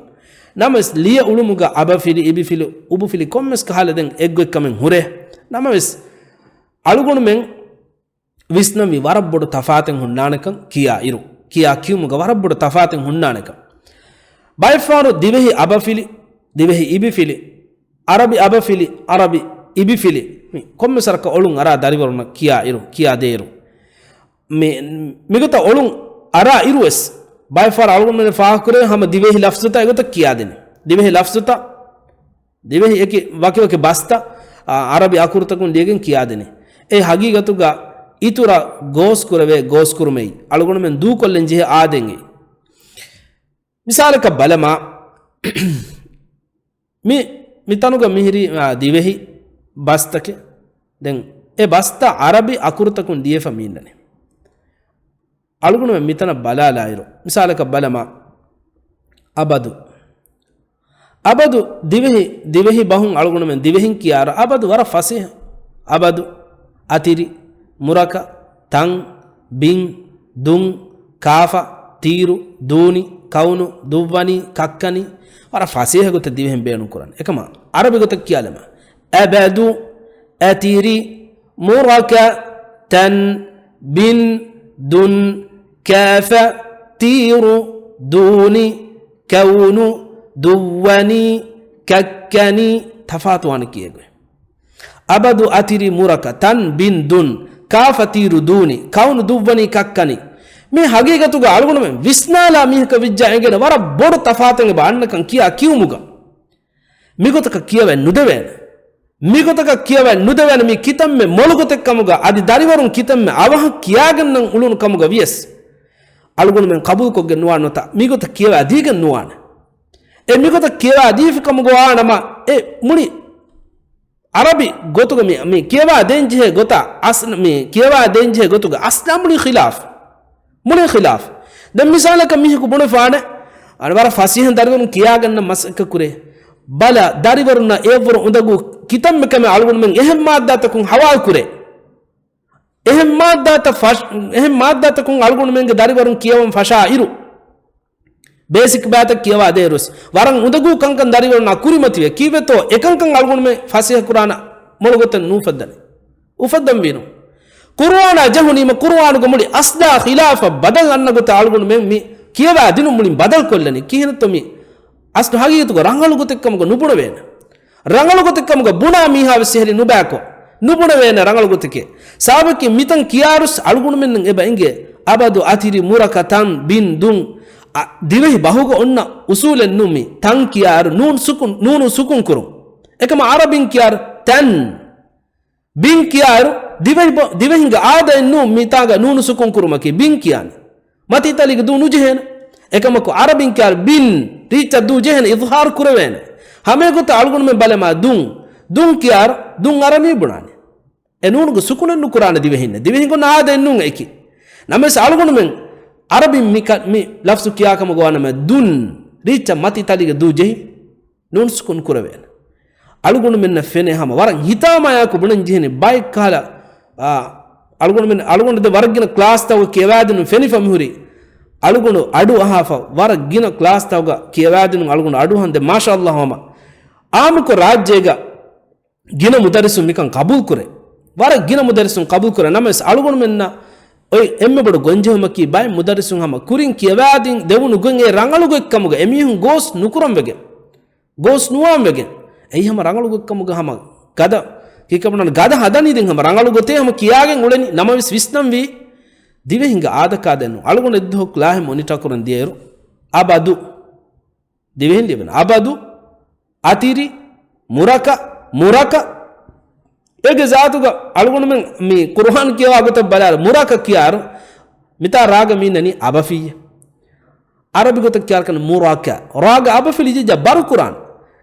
ނަމަވެސް ލިޔެ އުޅުމުގަ އަބަފިލި، އިބިފިލި، އުބުފިލި ކޮންމެސް ކަހަލަ ދެން އެއްގޮތްކަމެއް ހުރޭ. ނަމަވެސް އަޅުގަނޑުމެން ވިސްނަންވީ ވަރަށް ބޮޑު ތަފާތެއް ހުންނާނެކަން ކިޔާ އިރު، ކިޔާ ކިޔުމުގަ ވަރަށް ބޮޑު ތަފާތެއް ހުންނާނެކަން. ބައެއްފަހަރު ދިވެހި އަބަފިލި، ދިވެހި އިބިފިލި، އަރަބި އަބަފިލި، އަރަބި އިބިފިލި، މި ކޮންމެ ސަރަކަށް އޮޅުން އަރާ ދަރިވަރުންނަށް ކިޔާ އިރު، ކިޔާ ދޭއިރު. މި، މިގޮތަށް އޮޅުން އަރާ އިރުވެސް، ބައެއް ފަހަރަށް އަޅުގަނޑުމެން ފާހަގަކުރޭ ހަމަ ދިވެހި ލަފްޒުތައް އެގޮތަށް ކިޔާދިނީ. ދިވެހި ލަފްޒުތައް، ދިވެހި އެކި ވަކިވަކި ބަސްތައް، އާ، އަރަބި އަކުރުތަކުން ލިޔެގެން ކިޔާދިނީ. އެ ހަގީގަތުގަ އިތުރަށް ގޯސްކުރެވޭ ގޯސްކުރުމެއް އަޅުގަނޑުމެން ދޫކޮށްލަން ޖެހޭ އާދައެއް. މިސާލަކަށް ބަލަމާ، މި، މިތަނުގަ މިހިރީ، އާ، ދިވެހި ބަސްތަކެއް. ދެން އެ ބަސްތައް އަރަބި އަކުރުތަކުން ލިޔެފަ މި އިންނަނީ. އަޅުގަނޑުމެން މިތަނަށް ބަލާލާއިރު، މިސާލަކަށް ބަލަމާ، އަބަދު. އަބަދު ދިވެހި، ދިވެހި ބަހުން އަޅުގަނޑުމެން ދިވެހިން ކިޔާއިރު، އަބަދު ވަރަށް ފަސޭހަ. އަބަދު، އަތިރި، މުރަކަ، ތަން، ބިން، ދުން، ކާފަ، ތީރު، ދޫނި، ކައުނު، ދުއްވަނީ، ކައްކަނީ، ވަރަށް ފަސޭހަ ގޮތަށް ދިވެހިން ބޭނުން ކުރަން. އެކަމަ އަރަބި ގޮތަށް ކިޔާލަމާ، އަބަދު، އަތިރި، މުރަކަ، ތަން، ބިން، ދުން، ކާފަ، ތީރު، ދޫނި، ކައުނު، ދުއްވަނީ، ކައްކަނީ، ތަފާތުވާނެ ކިޔޭގޮތް. އަބަދު، އަތިރި، މުރަކަ، ތަން، ބިން، ދުން، ކާފަ، ތީރު، ދޫނި، ކައުނު، ދުއްވަނީ، ކައްކަނީ. މި ހަގީގަތުގަ އަޅުގަނޑުމެން ވިސްނާލާ މީހަކަށް ވިއްޖާ އެނގޭނެ ވަރަށް ބޮޑު ތަފާތެއް އެބަ އަންނަކަން ކިޔާ ކިޔުމުގަ. މިގޮތަކަށް ކިޔަވައެއް ނުދެވޭނެ. މިގޮތަކަށް ކިޔަވައެއް ނުދެވޭނެ. މީ ކިތަންމެ މޮޅު ގޮތެއް ކަމުގަ، އަދި ދަރިވަރުން ކިތަންމެ އަވަހަށް ކިޔާގަންނަން އުޅުނު ކަމުގަ ވިޔަސް، އަޅުގަނޑުމެން ޤަބޫލުކޮށްގެން ނުވާނެ ނުވަތަ މިގޮތަށް ކިޔަވާ ދީގެން ނުވާނެ. އެ މިގޮތަށް ކިޔަވާ ދީފި ކަމުގަ ވާނަމަ، އެ މުޅި އަރަބި ގޮތުގަ މި، މި ކިޔަވާ ދޭންޖެހޭ ގޮތާ އަސް، މި ކިޔަވާ ދޭންޖެހޭ ގޮތުގަ އަސްލާ މުޅި ޚިލާފް. މުޅި ޚިލާފް. ދެން މިސާލަކަށް މީހަކު ބުނެފާނެ، އަނެ ވަރަށް ފަސޭހަ ދަރިވަރުން ކިޔާގަންނަ މަސައްކަތް ކުރޭ. ބަލަ، ދަރިވަރުންނަށް އެއަށްވުރެ އުނދަގޫ ކިތަންމެ ކަމެއް އަޅުގަނޑުމެން އެހެން މާއްދާތަކުން ހަވާލު ކުރޭ. އެހެން މާއްދާތައް ފަށް، އެހެން މާއްދާތަކުން އަޅުގަނޑުމެންގެ ދަރިވަރުން ކިޔަވަން ފަށާ އިރު، ބޭސިކް ބައިތައް ކިޔަވާ ދޭއިރުސް، ވަރަށް އުނދަގޫ ކަންކަން ދަރިވަރުންނާ ކުރިމަތިވޭ. ކީއްވެތޯ އެކަންކަން އަޅުގަނޑުމެން ފަސޭހަ ކުރާނަ މޮޅު ގޮތެއް ނޫފައްދަނީ. އުފައްދަން ވީނު. ޤުރުއާނާ ޖެހުނީމަ ޤުރުއާނުގެ މުޅި އަސްލާ ޚިލާފަށް ބަދަލު އަންނަ ގޮތަށް އަޅުގަނޑުމެން މި ކިޔަވާ ދިނުން މުޅިން ބަދަލު ކޮށްލަނީ. ކިހިނެއްތޯ މި އަސްލު ހަގީގަތުގަ ރަނގަޅު ގޮތެއް ކަމުގަ ނުބުނެވޭނެ. ރަނގަޅު ގޮތެއް ކަމުގަ ބުނާ މީހާ ވެސް އެހެރީ ނުބައިކޮށް، ނުބުނެވޭނެ ރަނގަޅު ގޮތެކޭ. ސަބަބަކީ މިތަން ކިޔާއިރުސް އަޅުގަނޑުމެންނަށް އެބަ އެނގޭ، އަބަދު، އަތިރި، މުރަކަ، ތަން، ބިން، ދުން، އަ، ދިވެހި ބަހުގަ އޮންނަ އުސޫލެއް ނޫން މި. ތަން ކިޔާއިރު ނޫން ސުކުން، ނޫނު ސުކުން ކުރުން. އެކަމަ އަރަބިން ކިޔާއިރު ތަން. ބިން ކިޔާއިރު ދިވެހި ބަ-، ދިވެހިންގެ އާދައެއް ނޫން މިތާގަ ނޫނު ސުކުން ކުރުމަކީ. ބިން ކިޔާނެ. މަތީތަލީގެ ދޫ ނުޖެހޭނެ. އެކަމަކު އަރަބިން ކިޔާއިރު ބިން، ރީއްޗަށް ދޫ ޖެހޭނެ، އިޒްހާރު ކުރެވޭނެ. ހަމައެގޮތަށް އަޅުގަނޑުމެން ބަލަމާ ދުން. ދުން ކިޔާއިރު ދުން އަރަނީ ބުނާނެ. އެ ނޫނުގެ ސުކުނެއް ނުކުރާނެ ދިވެހިންނަށް. ދިވެހިންގެ އޮންނަ އާދައެއް ނޫން އެކި. ނަމަވެސް އަޅުގަނޑުމެން އަރަބިން މި ކަ-، މި ލަފްޒު ކިޔާ ކަމުގަ ވާނަމަ ދުން، ރީއްޗަށް މަތި ތަލީގެ ދޫ ޖެހި ނޫން ސުކުން ކުރެވޭނެ. އަޅުގަނޑުމެންނަށް ފެނޭ ހަމަ ވަރަށް ހިތާމަޔާކު ބުނަން ޖެހެނީ ބައެއް ކަހަލަ، އާ، އަޅުގަނޑުމެން، އަޅުގަނޑު ދެ ވަރަށް ގިނަ ކްލާސްތަކުގަ ކިޔަވާދިނުން ފެނިފަ މިހުރީ. އަޅުގަނޑު އަޑު އަހާފަ ވަރަށް ގިނަ ކްލާސްތަކުގަ ކިޔަވާދިނުން އަޅުގަނޑު އަޑު އަހަން ދެ މާޝާﷲ ހަމަ. އާއްމުކޮށް ރާއްޖޭގަ ގިނަ މުދައްރިސުން މިކަން ޤަބޫލު ކުރޭ. ވަރަށް ގިނަ މުދައްރިސުން ޤަބޫލު ކުރޭ. ނަމަވެސް އަޅުގަނޑުމެންނަށް އޮތް އެންމެ ބޮޑު ގޮންޖެހުމަކީ ބައެއް މުދައްރިސުން ހަމަ ކުރިން ކިޔަވާދިން ދެވުނު ގޮތް އެ ރަނގަޅު ގޮތްކަމުގަ އެމީހުން ގޯސް ނުކުރަން ވެގެން. ގޯސް ނުވާން ވެގެން. އެއީ ހަމަ ރަނގަޅު ގޮތްކަމުގަ ހަމަ ގަދަ، ކީކަމަނާ ގަދަ ހަދަނީ ދެން ހަމަ ރަނގަޅު ގޮތޭ ހަމަ ކިޔާގެން އުޅެނީ. ނަމަވެސް ވިސްނަންވީ ދިވެހިންގެ އާދަކާދައެއް ނޫން. އަޅުގަނޑު އެއްދުވަހު ކްލާހެއް މޮނިޓާ ކުރަން ދިޔައިރު އަބަދު ދިވެހިން ލިޔެވެން. އަބަދު، އަތިރި، މުރަކަ، މުރަކަ. އޭގެ ޒާތުގަ އަޅުގަނޑުމެން މި ޤުރުއާން ކިޔަވާ ގޮތަށް ބަލާލަ، މުރަކަ ކިޔާއިރު، މިތާ ރާގަ މީންނަނީ އަބަފިއްޔެ. އަރަބި ގޮތަށް ކިޔާކަން މުރަކަ. ރާގަ އަބަފިލި ޖިއްޖަ ބަރު ކުރާން.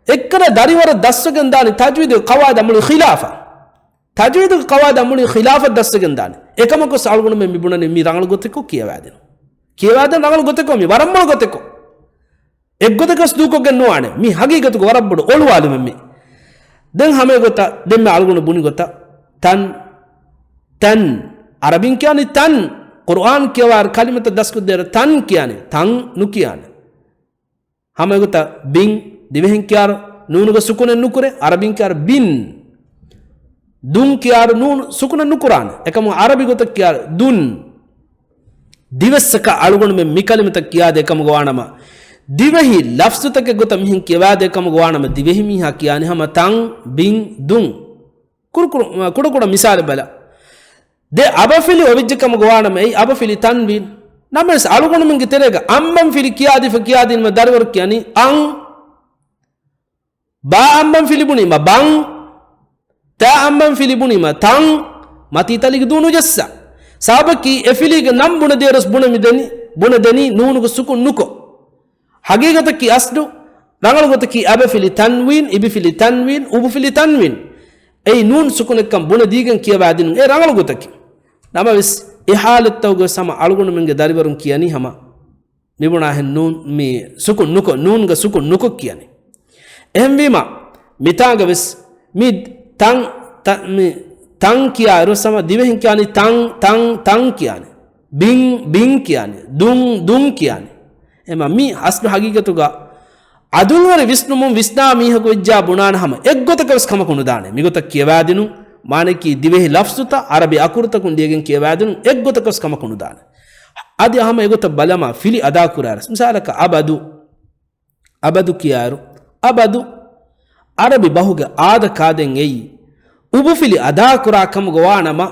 އެއްކަލަ ދަރިވަރަށް ދަސްވެގެން ދާނީ ތަޖްވީދުގެ ޤަވާއިދާ މުޅި ޚިލާފަށް. ތަޖްވީދުގެ ޤަވާއިދާ މުޅި ޚިލާފަށް ދަސްވެގެން ދާނީ. އެކަމަކު އަޅުގަނޑުމެން މި ބުނަނީ މި ރަނގަޅު ގޮތެކޮށް ކިޔަވާދިނު. ކިޔަވާދިން ރަނގަޅު ގޮތެކޮށް، މި ވަރަށް މޮޅު ގޮތެކޮށް. އެއްގޮތަކަސް ދޫކޮށްގެން ނުވާނެ. މީ ހަގީގަތުގަ ވަރަށް ބޮޑު އޮޅުވާލުމެއް މީ. ދެން ހަމަ އެގޮތަށް ދެންމެ އަޅުގަނޑު ބުނި ގޮތަށް ތަން، ތަން. އަރަބިން ކިޔާނީ ތަން. ޤުރުއާން ކިޔަވާ ކަލިމަތައް ދަސްކޮށްދޭއިރު ތަން ކިޔާނީ. ތަން ނުކިޔާނެ. ހަމަ އެގޮތަށް ބިން، ދިވެހިން ކިޔާރު ނޫނުގަ ސުކުނެއް ނުކުރޭ، އަރަބިން ކިޔާރު ބިން. ދުން ކިޔާރު ނޫނު ސުކުނެއް ނުކުރާނެ. އެކަމު އަރަބި ގޮތަށް ކިޔާރު ދުން. ދިވެއްސަކަށް އަޅުގަނޑުމެން މި ކަލިމަތައް ކިޔާދޭ ކަމުގަ ވާނަމަ، ދިވެހި ލަފްޒުތަކެއް ގޮތަށް މިހެން ކިޔަވާދޭ ކަމުގަ ވާނަމަ، ދިވެހި މީހާ ކިޔާނީ ހަމަ ތަން، ބިން، ދުން. ކުޑަ ކުޑަ، ކުޑަ ކުޑަ މިސާލެއް ބަލަ. ދެ އަބަފިލި އޮވެއްޖެ ކަމުގަ ވާނަމަ، އެއީ އަބަފިލި ތަންވީން. ނަމަވެސް އަޅުގަނޑުމެންގެ ތެރޭގަ އަނބަންފިލި ކިޔާދީފަ ކިޔާދިނުމަ ދަރިވަރު ކިޔަނީ އަން. ބާ އަނބަންފިލި ބުނީމަ ބަން. ތާ އަނބަންފިލި ބުނީމަ ތަން. މަތީ ތަލިގެ ދޫ ނުޖައްސާ. ސަބަބަކީ އެ ފިލީގެ ނަން ބުނެދޭރުސް ބުނެ މިދެނީ، ބުނެދެނީ ނޫނުގެ ސުކުން ނުކޮށް. ހަގީގަތަކީ އަސްލު ރަނގަޅު ގޮތަކީ އަބަފިލި ތަންވީން، އިބިފިލި ތަންވީން، އުބުފިލި ތަންވީން. އެއީ ނޫން ސުކުނެއްކަން ބުނެދީގެން ކިޔަވާދިނުން އެ ރަނގަޅު ގޮތަކީ. ނަމަވެސް އެ ހާލަތްތަކުގަ ވެސް ހަމަ އަޅުގަނޑުމެންގެ ދަރިވަރުން ކިޔަނީ ހަމަ މިބުނާހެން ނޫން، މި ސުކުން ނުކޮށް، ނޫންގަ ސުކުން ނުކޮށް ކިޔަނީ. އެހެންވީމަ، މިތާނގަ ވެސް މި ތަން، ތަ-، މި ތަން ކިޔާއިރު ސަމަ ދިވެހިން ކިޔާނީ ތަން، ތަން، ތަން ކިޔާނީ. ބިން، ބިން ކިޔާނީ. ދުން، ދުން ކިޔާނީ. އެމަ މި އަސްލު ހަގީގަތުގަ އަދުލުވެރި ވިސްނުމުން ވިސްނާ މީހަކު ވެއްޖާ ބުނާނެ ހަމަ އެއްގޮތަކަށް ވެސް ކަމަކު ނުދާނެ. މިގޮތަށް ކިޔަވާދިނުން، މާނައަކީ ދިވެހި ލަފްޒުތައް އަރަބި އަކުރުތަކުން ލިޔެގެން ކިޔަވާދިނުން އެއްގޮތަކަށް ވެސް ކަމަކު ނުދާނެ. އަދި ހަމަ އެގޮތަށް ބަލަމާ ފިލި އަދާކުރާރަސް. މިސާލަކަށް އަބަދު. އަބަދު ކިޔާއިރު، އަބަދު އަރަބި ބަހުގެ އާދަ ކާދެން އެއީ، އުބުފިލި އަދާކުރާ ކަމުގަ ވާނަމަ،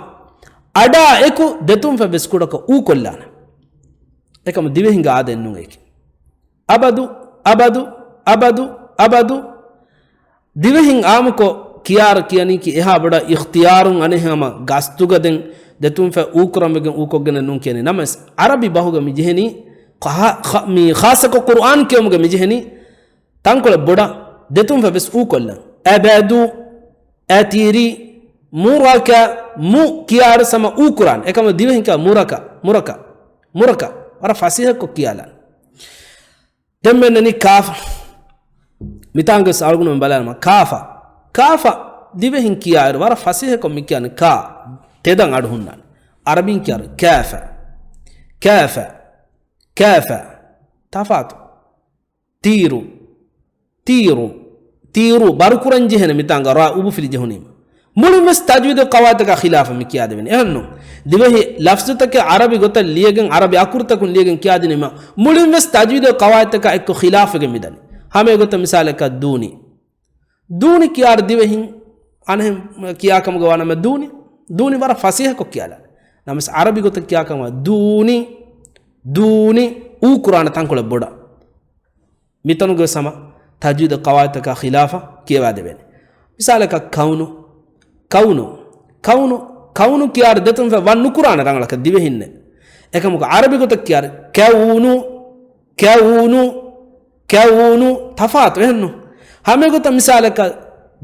އަޑާ އެކު ދެތުންފަތް ވެސް ކުޑަކޮށް އޫކޮށްލާނެ. އެކަމަ ދިވެހިންގެ އާދައެއް ނޫން އެކި. އަބަދު، އަބަދު، އަބަދު، އަބަދު. ދިވެހިން އާއްމުކޮށް ކިޔާރަ ކިޔަނީކީ އެހާ ބޮޑަށް އިޚްތިޔާރުން އަނެއް ހަމަ ގަސްތުގަ ދެން ދެތުންފަތް އޫކުރަންވެގެން އޫކޮށްގެން ނޫން ކިޔަނީ. ނަމަވެސް އަރަބި ބަހުގަ މި ޖެހެނީ ޚާ-، ޚާ-، މި ޚާއްޞަކޮށް ޤުރުއާން ކިޔުމުގަ މި ޖެހެނީ ތަންކޮޅެއް ބޮޑަށް ދެތުންފަތް ވެސް އޫކޮށްލަން. އަބަދު، އަތިރި، މުރަކަ، މު ކިޔާއިރު ސަމަ އޫކުރާން. އެކަމަ ދިވެހިން ކިޔާ މުރަކަ، މުރަކަ، މުރަކަ. ވަރަށް ފަސޭހަކޮށް ކިޔާލާން. ދެން މެންނަނީ ކާފަ. މިތާނގަސް އަޅުގަނޑުމެން ބަލާނަމަ ކާފަ. ކާފަ ދިވެހިން ކިޔާއިރު ވަރަށް ފަސޭހަކޮށް މި ކިޔާނެ ކާ. ތެދަށް އަޑު ހުންނާނެ. އަރަބިން ކިޔާއިރު ކާފަ. ކާފަ. ކާފަ. ތަފާތު. ތީރު. ތީރު. ތީރު ބަރުކުރަން ޖެހޭނެ މިތާނގަ ރާ އުބުފިލި ޖެހުނީމަ. މުޅިން ވެސް ތަޖްވީދު ޤަވާއިދުތަކާ ޚިލާފަށް މި ކިޔާދެވެނީ. އެހެންނު. ދިވެހި ލަފްޒުތަކެއް އަރަބި ގޮތަށް ލިޔެގެން، އަރަބި އަކުރުތަކުން ލިޔެގެން ކިޔާދިނީމަ، މުޅިން ވެސް ތަޖްވީދު ޤަވާއިދުތަކާ އެއްކޮށް ޚިލާފުވެގެން މިދަނީ. ހަމަ އެގޮތަށް މިސާލަކަށް ދޫނި. ދޫނި ކިޔާއިރު ދިވެހިން އަނެއް ކިޔާ ކަމުގަ ވާނަމަ ދޫނި، ދޫނި ވަރަށް ފަސޭހަކޮށް ކިޔާލާނެ. ނަމަވެސް އަރަބި ގޮތަށް ކިޔާ ކަމަށް ދޫނި، ދޫނި އޫކުރާނެ ތަންކޮޅެއް ބޮޑަށް. މިތަނުގަ ވެސް ހަމަ ތަޖްވީދު ޤަވާއިދުތަކާ ޚިލާފަށް ކިޔަވާދެވޭނެ. މިސާލަކަށް ކައުނު، ކައުނު، ކައުނު، ކައުނު ކިޔާއިރު ދެތުންފަތް ވަން ނުކުރާނެ ރަނގަޅަކަށް ދިވެހިންނެއް. އެކަމަކު އަރަބި ގޮތަށް ކިޔާއިރު ކައުނު، ކައުނު، ކައުނު ތަފާތު އެހެންނު. ހަމައެގޮތަށް މިސާލަކަށް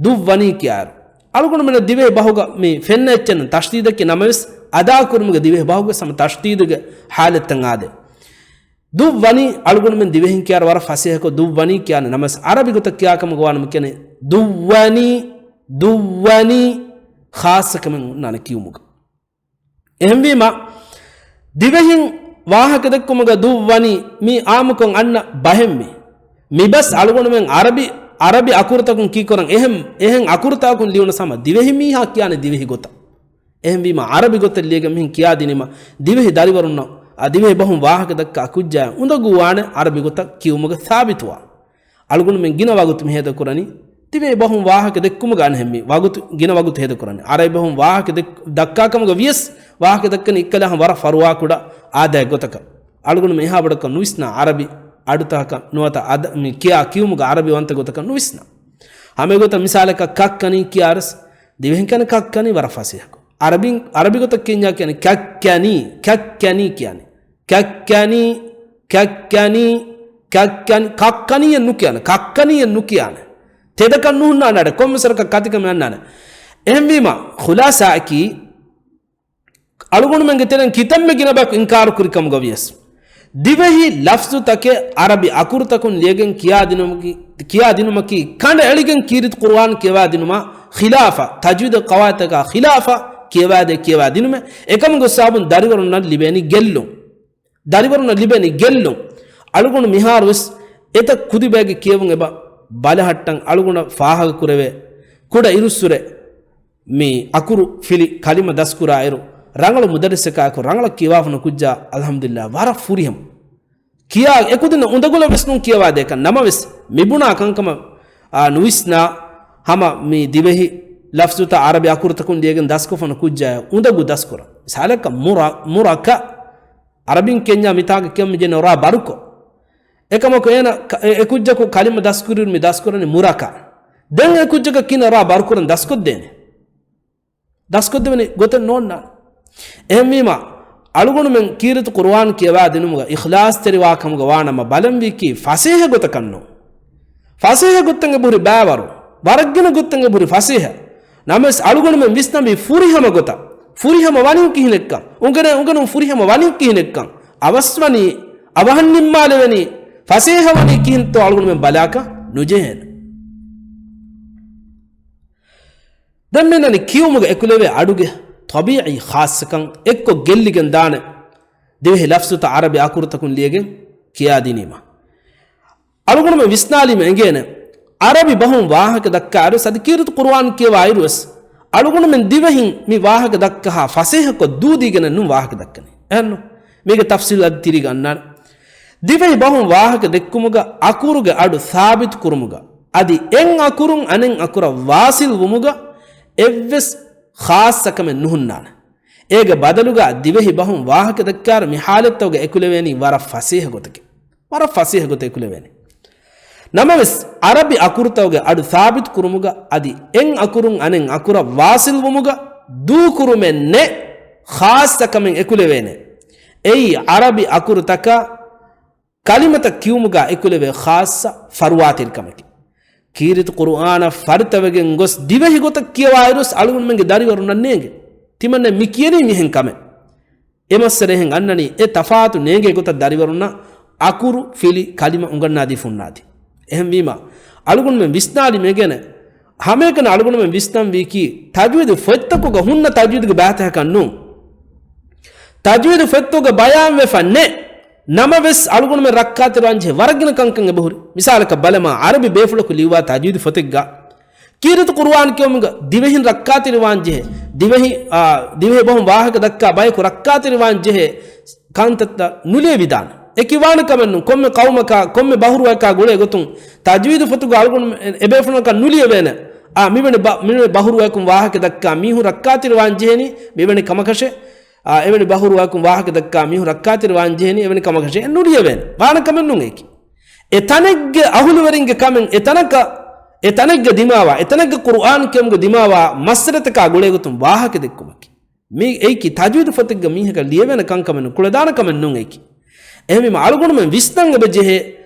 ދުއްވަނީ ކިޔާއިރު. އަޅުގަނޑުމެންނަށް ދިވެހި ބަހުގަ މި ފެންނަ އެއްޗެއް ނޫން ތަޝްދީދަކީ ނަމަވެސް އަދާކުރުމުގެ ދިވެހި ބަހުގަ ހަމަ ތަޝްދީދުގެ ހާލަތްތައް އާދޭ. ދުއްވަނީ އަޅުގަނޑުމެން ދިވެހިން ކިޔާއިރު ވަރަށް ފަސޭހަކޮށް ދުއްވަނީ ކިޔާނެ ނަމަވެސް އަރަބި ގޮތަށް ކިޔާ ކަމުގަ ވާނަމަ ކިޔަނީ ދުއްވަނީ، ދުއްވަނީ ޚާއްޞަކަމެއް ހުންނާނެ ކިޔުމުގަ. އެހެންވީމަ، ދިވެހިން ވާހަކަ ދެއްކުމުގަ ދުއްވަނީ މީ އާއްމުކޮށް އަންނަ ބަހެއް މީ. މިބަސް އަޅުގަނޑުމެން އަރަބި، އަރަބި އަކުރުތަކުން ކީކުރަން އެހެން، އެހެން އަކުރުތަކުން ލިޔުނު ސަމަ ދިވެހި މީހާ ކިޔާނެ ދިވެހި ގޮތަށް. އެހެންވީމަ، އަރަބި ގޮތަށް ލިޔެގެން މިހެން ކިޔާދިނީމަ، ދިވެހި ދަރިވަރުންނަށް އާ ދިވެހި ބަހުން ވާހަކަ ދައްކާ ކުއްޖާއަށް އުނދަގޫވާނެ އަރަބި ގޮތަށް ކިޔުމުގެ ސާބިތުވާން. އަޅުގަނޑުމެން ގިނަ ވަގުތު މި ހޭދަކުރަނީ، ދިވެހި ބަހުން ވާހަކަ ދެއްކުމުގަ އަނެއް މި ވަގުތު، ގިނަ ވަގުތު ހޭދަކުރަނީ. އަރަބި ބަހުން ވާހަކަ ދެއް-، ދައްކާ ކަމުގަ ވިޔަސް ވާހަކަ ދައްކަނީ އިއްކަލާހަން ވަރަށް ފަރުވާކުޑަ އާދައެއް ގޮތަކަށް. އަޅުގަނޑުމެން އެހާ ބޮޑަކަށް ނުވިސްނާ އަރަބި އަޑުތަކަކަށް ނުވަތަ އަދަ-، މި ކިޔާ ކިޔުމުގަ އަރަބި ވަންތަ ގޮތަކަށް ނުވިސްނާ. ހަމައެގޮތަށް މިސާލަކަށް ކައްކަނީ ކިޔާރަސް ދިވެހިން ކަން ކައްކަނީ ވަރަށް ފަސޭހަކޮށް. އަރަބިން، އަރަބި ގޮތަށް ކިޔަންޏާ ކިޔަނީ ކައްކަނީ، ކައްކަނީ ކިޔަނީ. ކައްކަނީ، ކައްކަނީ، ކައްކަނީ، ކައްކަނީއެއް ނުކިޔާނެ، ކައްކަނީއެއް ނުކިޔާނެ. ތެދަކަށް ނުހުންނާނެ އަޑެއް، ކޮންމެސް ވަރަކަށް ކަތިކަމެއް އަންނާނެ. އެހެންވީމަ، ޚުލާސާއަކީ، އަޅުގަނޑުމެންގެ ތެރެއިން ކިތަންމެ ގިނަ ބަޔަކު އިންކާރު ކުރި ކަމުގަ ވިޔަސް، ދިވެހި ލަފްޒުތަކެއް އަރަބި އަކުރުތަކުން ލިޔެގެން ކިޔާދިނުމަކީ، ކިޔާދިނުމަކީ ކަނޑައެޅިގެން ކީރިތި ޤުރުއާން ކިޔަވާދިނުމާ ޚިލާފަށް، ތަޖްވީދު ޤަވާއިދުތަކާ ޚިލާފަށް ކިޔަވާދޭ ކިޔަވާދިނުމެއް. އެކަމުގެ ސަބަބުން ދަރިވަރުންނަށް ލިބޭނީ ގެއްލުން. ދަރިވަރުންނަށް ލިބޭނީ ގެއްލުން. އަޅުގަނޑު މިހާރުވެސް އެތައް ކުދިބައެއްގެ ކިޔެވުން އެބަ ބަލަހައްޓަން އަޅުގަނޑަށް ފާހަގަކުރެވޭ. ކުޑަ އިރުއްސުރެ މި އަކުރު ފިލި ކަލިމަ ދަސްކުރާއިރު، ރަނގަޅު މުދައްރިސަކާއެކު ރަނގަޅަށް ކިޔަވާފަ ނުކުއްޖާ، އަލްޙަމްދުލިއްލާ، ވަރަށް ފުރިހަމަ. ކިޔާ އެކުދިންނަށް އުނދަގުލަށް ވެސް ނޫން ކިޔަވާދޭކަން. ނަމަވެސް، މިބުނާ ކަންކަމަށް، އާ، ނުވިސްނާ ހަމަ މި ދިވެހި ލަފްޒުތައް އަރަބި އަކުރުތަކުން ލިޔެގެން ދަސްކޮށްފަ ނުކުއްޖާ އުނދަގޫ ދަސްކުރަން. މިސާލަކަށް މުރަ-، މުރަކަ. އަރަބިން ކެންޏާ މިތާގަ ކިޔަން މި ޖެން ރާ ބަރުކޮށް. އެކަމަކު އޭނަ ކަ-، އެ-، އެކުއްޖަކު ކަލިމަ ދަސްކުރި މި ދަސްކުރަނީ މުރަކަ. ދެން އެކުއްޖަކަށް ކިނަ ރާ ބަރުކުރަން ދަސްކޮށްދޭނެ. ދަސްކޮށްދެވެނީ ގޮތެއް ނޯންނާނެ. އެހެންވީމަ، އަޅުގަނޑުމެން ކީރިތި ޤުރުއާން ކިޔަވާ ދިނުމުގަ އިޚްލާޞްތެރިވާ ކަމުގަ ވާނަމަ، ބަލަންވީކީ ފަސޭހަ ގޮތަކަށް ނޫން. ފަސޭހަ ގޮތަށް އެބަހުރި ބައިވަރު، ވަރަށްގިނަ ގޮތަށް އެބަހުރި ފަސޭހަ. ނަމަވެސް، އަޅުގަނޑުމެން ވިސްނަންވީ ފުރިހަމަ ގޮތަށް. ފުރިހަމަ ވަނީ ކިހިނެއްކަން، އުނގެނެ-، އުނގެނުން ފުރިހަމަ ވަނީ ކިހިނެއްކަން، އަވަސްވަނީ، އަވަހަށް ނިންމާލެވެނީ، ފަސޭހަ ވަނީ ކިހިނެއްތޯ އަޅުގަނޑުމެން ބަލާކަށް ނުޖެހޭނެ. ދެން މި ނަނި ކިޔުމުގަ އެކުލެވޭ އަޑުގެ ޠަބީޢީ ޚާއްޞަކަން އެއްކޮށް ގެއްލިގެން ދާނެ. ދިވެހި ލަފްޒުތައް އަރަބި އަކުރުތަކުން ލިޔެގެން ކިޔާދިނީމަ، އަޅުގަނޑުމެން ވިސްނާލީމަ އެނގޭނެ، އަރަބި ބަހުން ވާހަކަ ދައްކާއިރު، އަދި ކީރިތި ޤުރުއާން ކިޔަވާއިރުވެސް، އަޅުގަނޑުމެން ދިވެހިން މި ވާހަކަ ދައްކަހާ ފަސޭހަކޮށް ދޫދީގެނެއް ނޫން ވާހަކަ ދައްކަނީ. އެހެންނު؟ މީގެ ތަފްސީލް އަދި ތިރީގަ އަންނާނެ. ދިވެހި ބަހުން ވާހަކަ ދެއްކުމުގަ އަކުރުގެ އަޑު ސާބިތު ކުރުމުގަ، އަދި އެއް އަކުރުން އަނެއް އަކުރަށް ވާސިލް ވުމުގަ އެއްވެސް ޚާއްޞަ ކަމެއް ނުހުންނާނެ. އޭގެ ބަދަލުގަ ދިވެހި ބަހުން ވާހަކަ ދައްކާއިރު މި ޙާލަތްތަކުގަ އެކުލެވޭނީ ވަރަށް ފަސޭހަ ގޮތަކީ. ވަރަށް ފަސޭހަ ގޮތަށް އެކުލެވޭނީ. ނަމަވެސް، އަރަބި އަކުރުތަކުގެ އަޑު ސާބިތު ކުރުމުގަ އަދި އެއް އަކުރުން އަނެއް އަކުރަށް ވާސިލް ވުމުގަ ދޫކުރުމެއް ނެތް ޚާއްޞަ ކަމެއް އެކުލެވޭނެ. އެއީ އަރަބި އަކުރުތަކަށް ކަލިމަތައް ކިޔުމުގަ އެކުލެވޭ ޚާއްޞަ ފަރުވާތެރިކަމަކީ. ކީރިތި ޤުރުއާނަށް ފަރިތަވެގެން ގޮސް ދިވެހި ގޮތަށް ކިޔަވާއިރުވެސް އަޅުގަނޑުމެންގެ ދަރިވަރުންނަށް ނޭނގެ. ތިމަންނަ މި ކިޔަނީ މިހެން ކަމެއް. އެ މައްސަލަ އެހެން އަންނަނީ އެ ތަފާތު ނޭނގޭ ގޮތަށް ދަރިވަރުންނަށް އަކުރު، ފިލި، ކަލިމަ އުނގަންނާދީ ފުންނާދީ. އެހެންވީމަ، އަޅުގަނޑުމެން ވިސްނާލި މެގެނެ ހަމައެކަނި އަޅުގަނޑުމެން ވިސްނަންވީކީ ތަޖްވީދު ފޮތްތަކުގަ ހުންނަ ތަޖްވީދުގެ ބައިތަކަކަށް ނޫން. ތަޖްވީދު ފޮތްތަކުގަ ބަޔާންވެފަ ނެތް. ނަމަވެސް، އަޅުގަނޑުމެން ރައްކާތެރިވާން ޖެހޭ ވަރަށްގިނަ ކަންކަން އެބަހުރި. މިސާލަކަށް ބަލަމާ، އަރަބި ބޭފުޅަކު ލިޔުވާ ތަޖްވީދު ފޮތެއްގަ ކީރިތި ޤުރުއާން ކިޔުމުގަ ދިވެހިން ރައްކާތެރިވާން ޖެހޭ، ދިވެހި، އާ، ދިވެހި ބަހުން ވާހަކަ ދައްކާ ބަޔަކު ރައްކާތެރިވާން ޖެހޭ ކަންތައްތައް ނުލިޔެވިދާނެ. އެ ކިވާނެ ކަމެއް ނޫން. ކޮންމެ ޤައުމަކާ، ކޮންމެ ބަހުރުވަޔަކާ ގުޅޭ ގޮތުން ތަޖްވީދު ފޮތުގަ އަޅުގަނޑު އެ-، އެބޭފުޅަކަށް ނުލިޔެވޭނެ. އާ، މިވެނި ބަ-، މިވެނި ބަހުރުވަޔަކުން ވާހަކަ ދައްކާ މީހުން ރައްކާތެރިވާން ޖެހެނީ މިވެނި ކަމަކަށެއް. އާ، އެވެނި ބަހުރުވަޔަކުން ވާހަކަ ދައްކާ މީހުން ރައްކާތެރިވާން ޖެހެނީ އެވެނި ކަމަކަށެއް ނުލިޔެވޭނެ. ވާނެ ކަމެއް ނޫން އެކި. އެ ތަނެއްގެ އަހުލުވެރިންގެ ކަމެއް، އެ ތަނަކަށް، އެ ތަނެއްގެ ދިމާވާ، އެ ތަނެއްގެ ޤުރުއާން ކިޔަމުގެ ދިމާވާ މައްސަލަތަކާ ގުޅޭގޮތުން ވާހަކަ ދެއްކުމަކީ. މީ އެއީކީ ތަޖްވީދު ފޮތެއްގަ މީހަކަށް ލިޔެވޭނެ ކަންކަމެއް ނޫން، ކުޅެދާނެ ކަމެއް ނޫން އެއީކީ. އެހެންވީމަ އަޅުގަނޑުމެން ވިސްނަން އެބަ ޖެހޭ،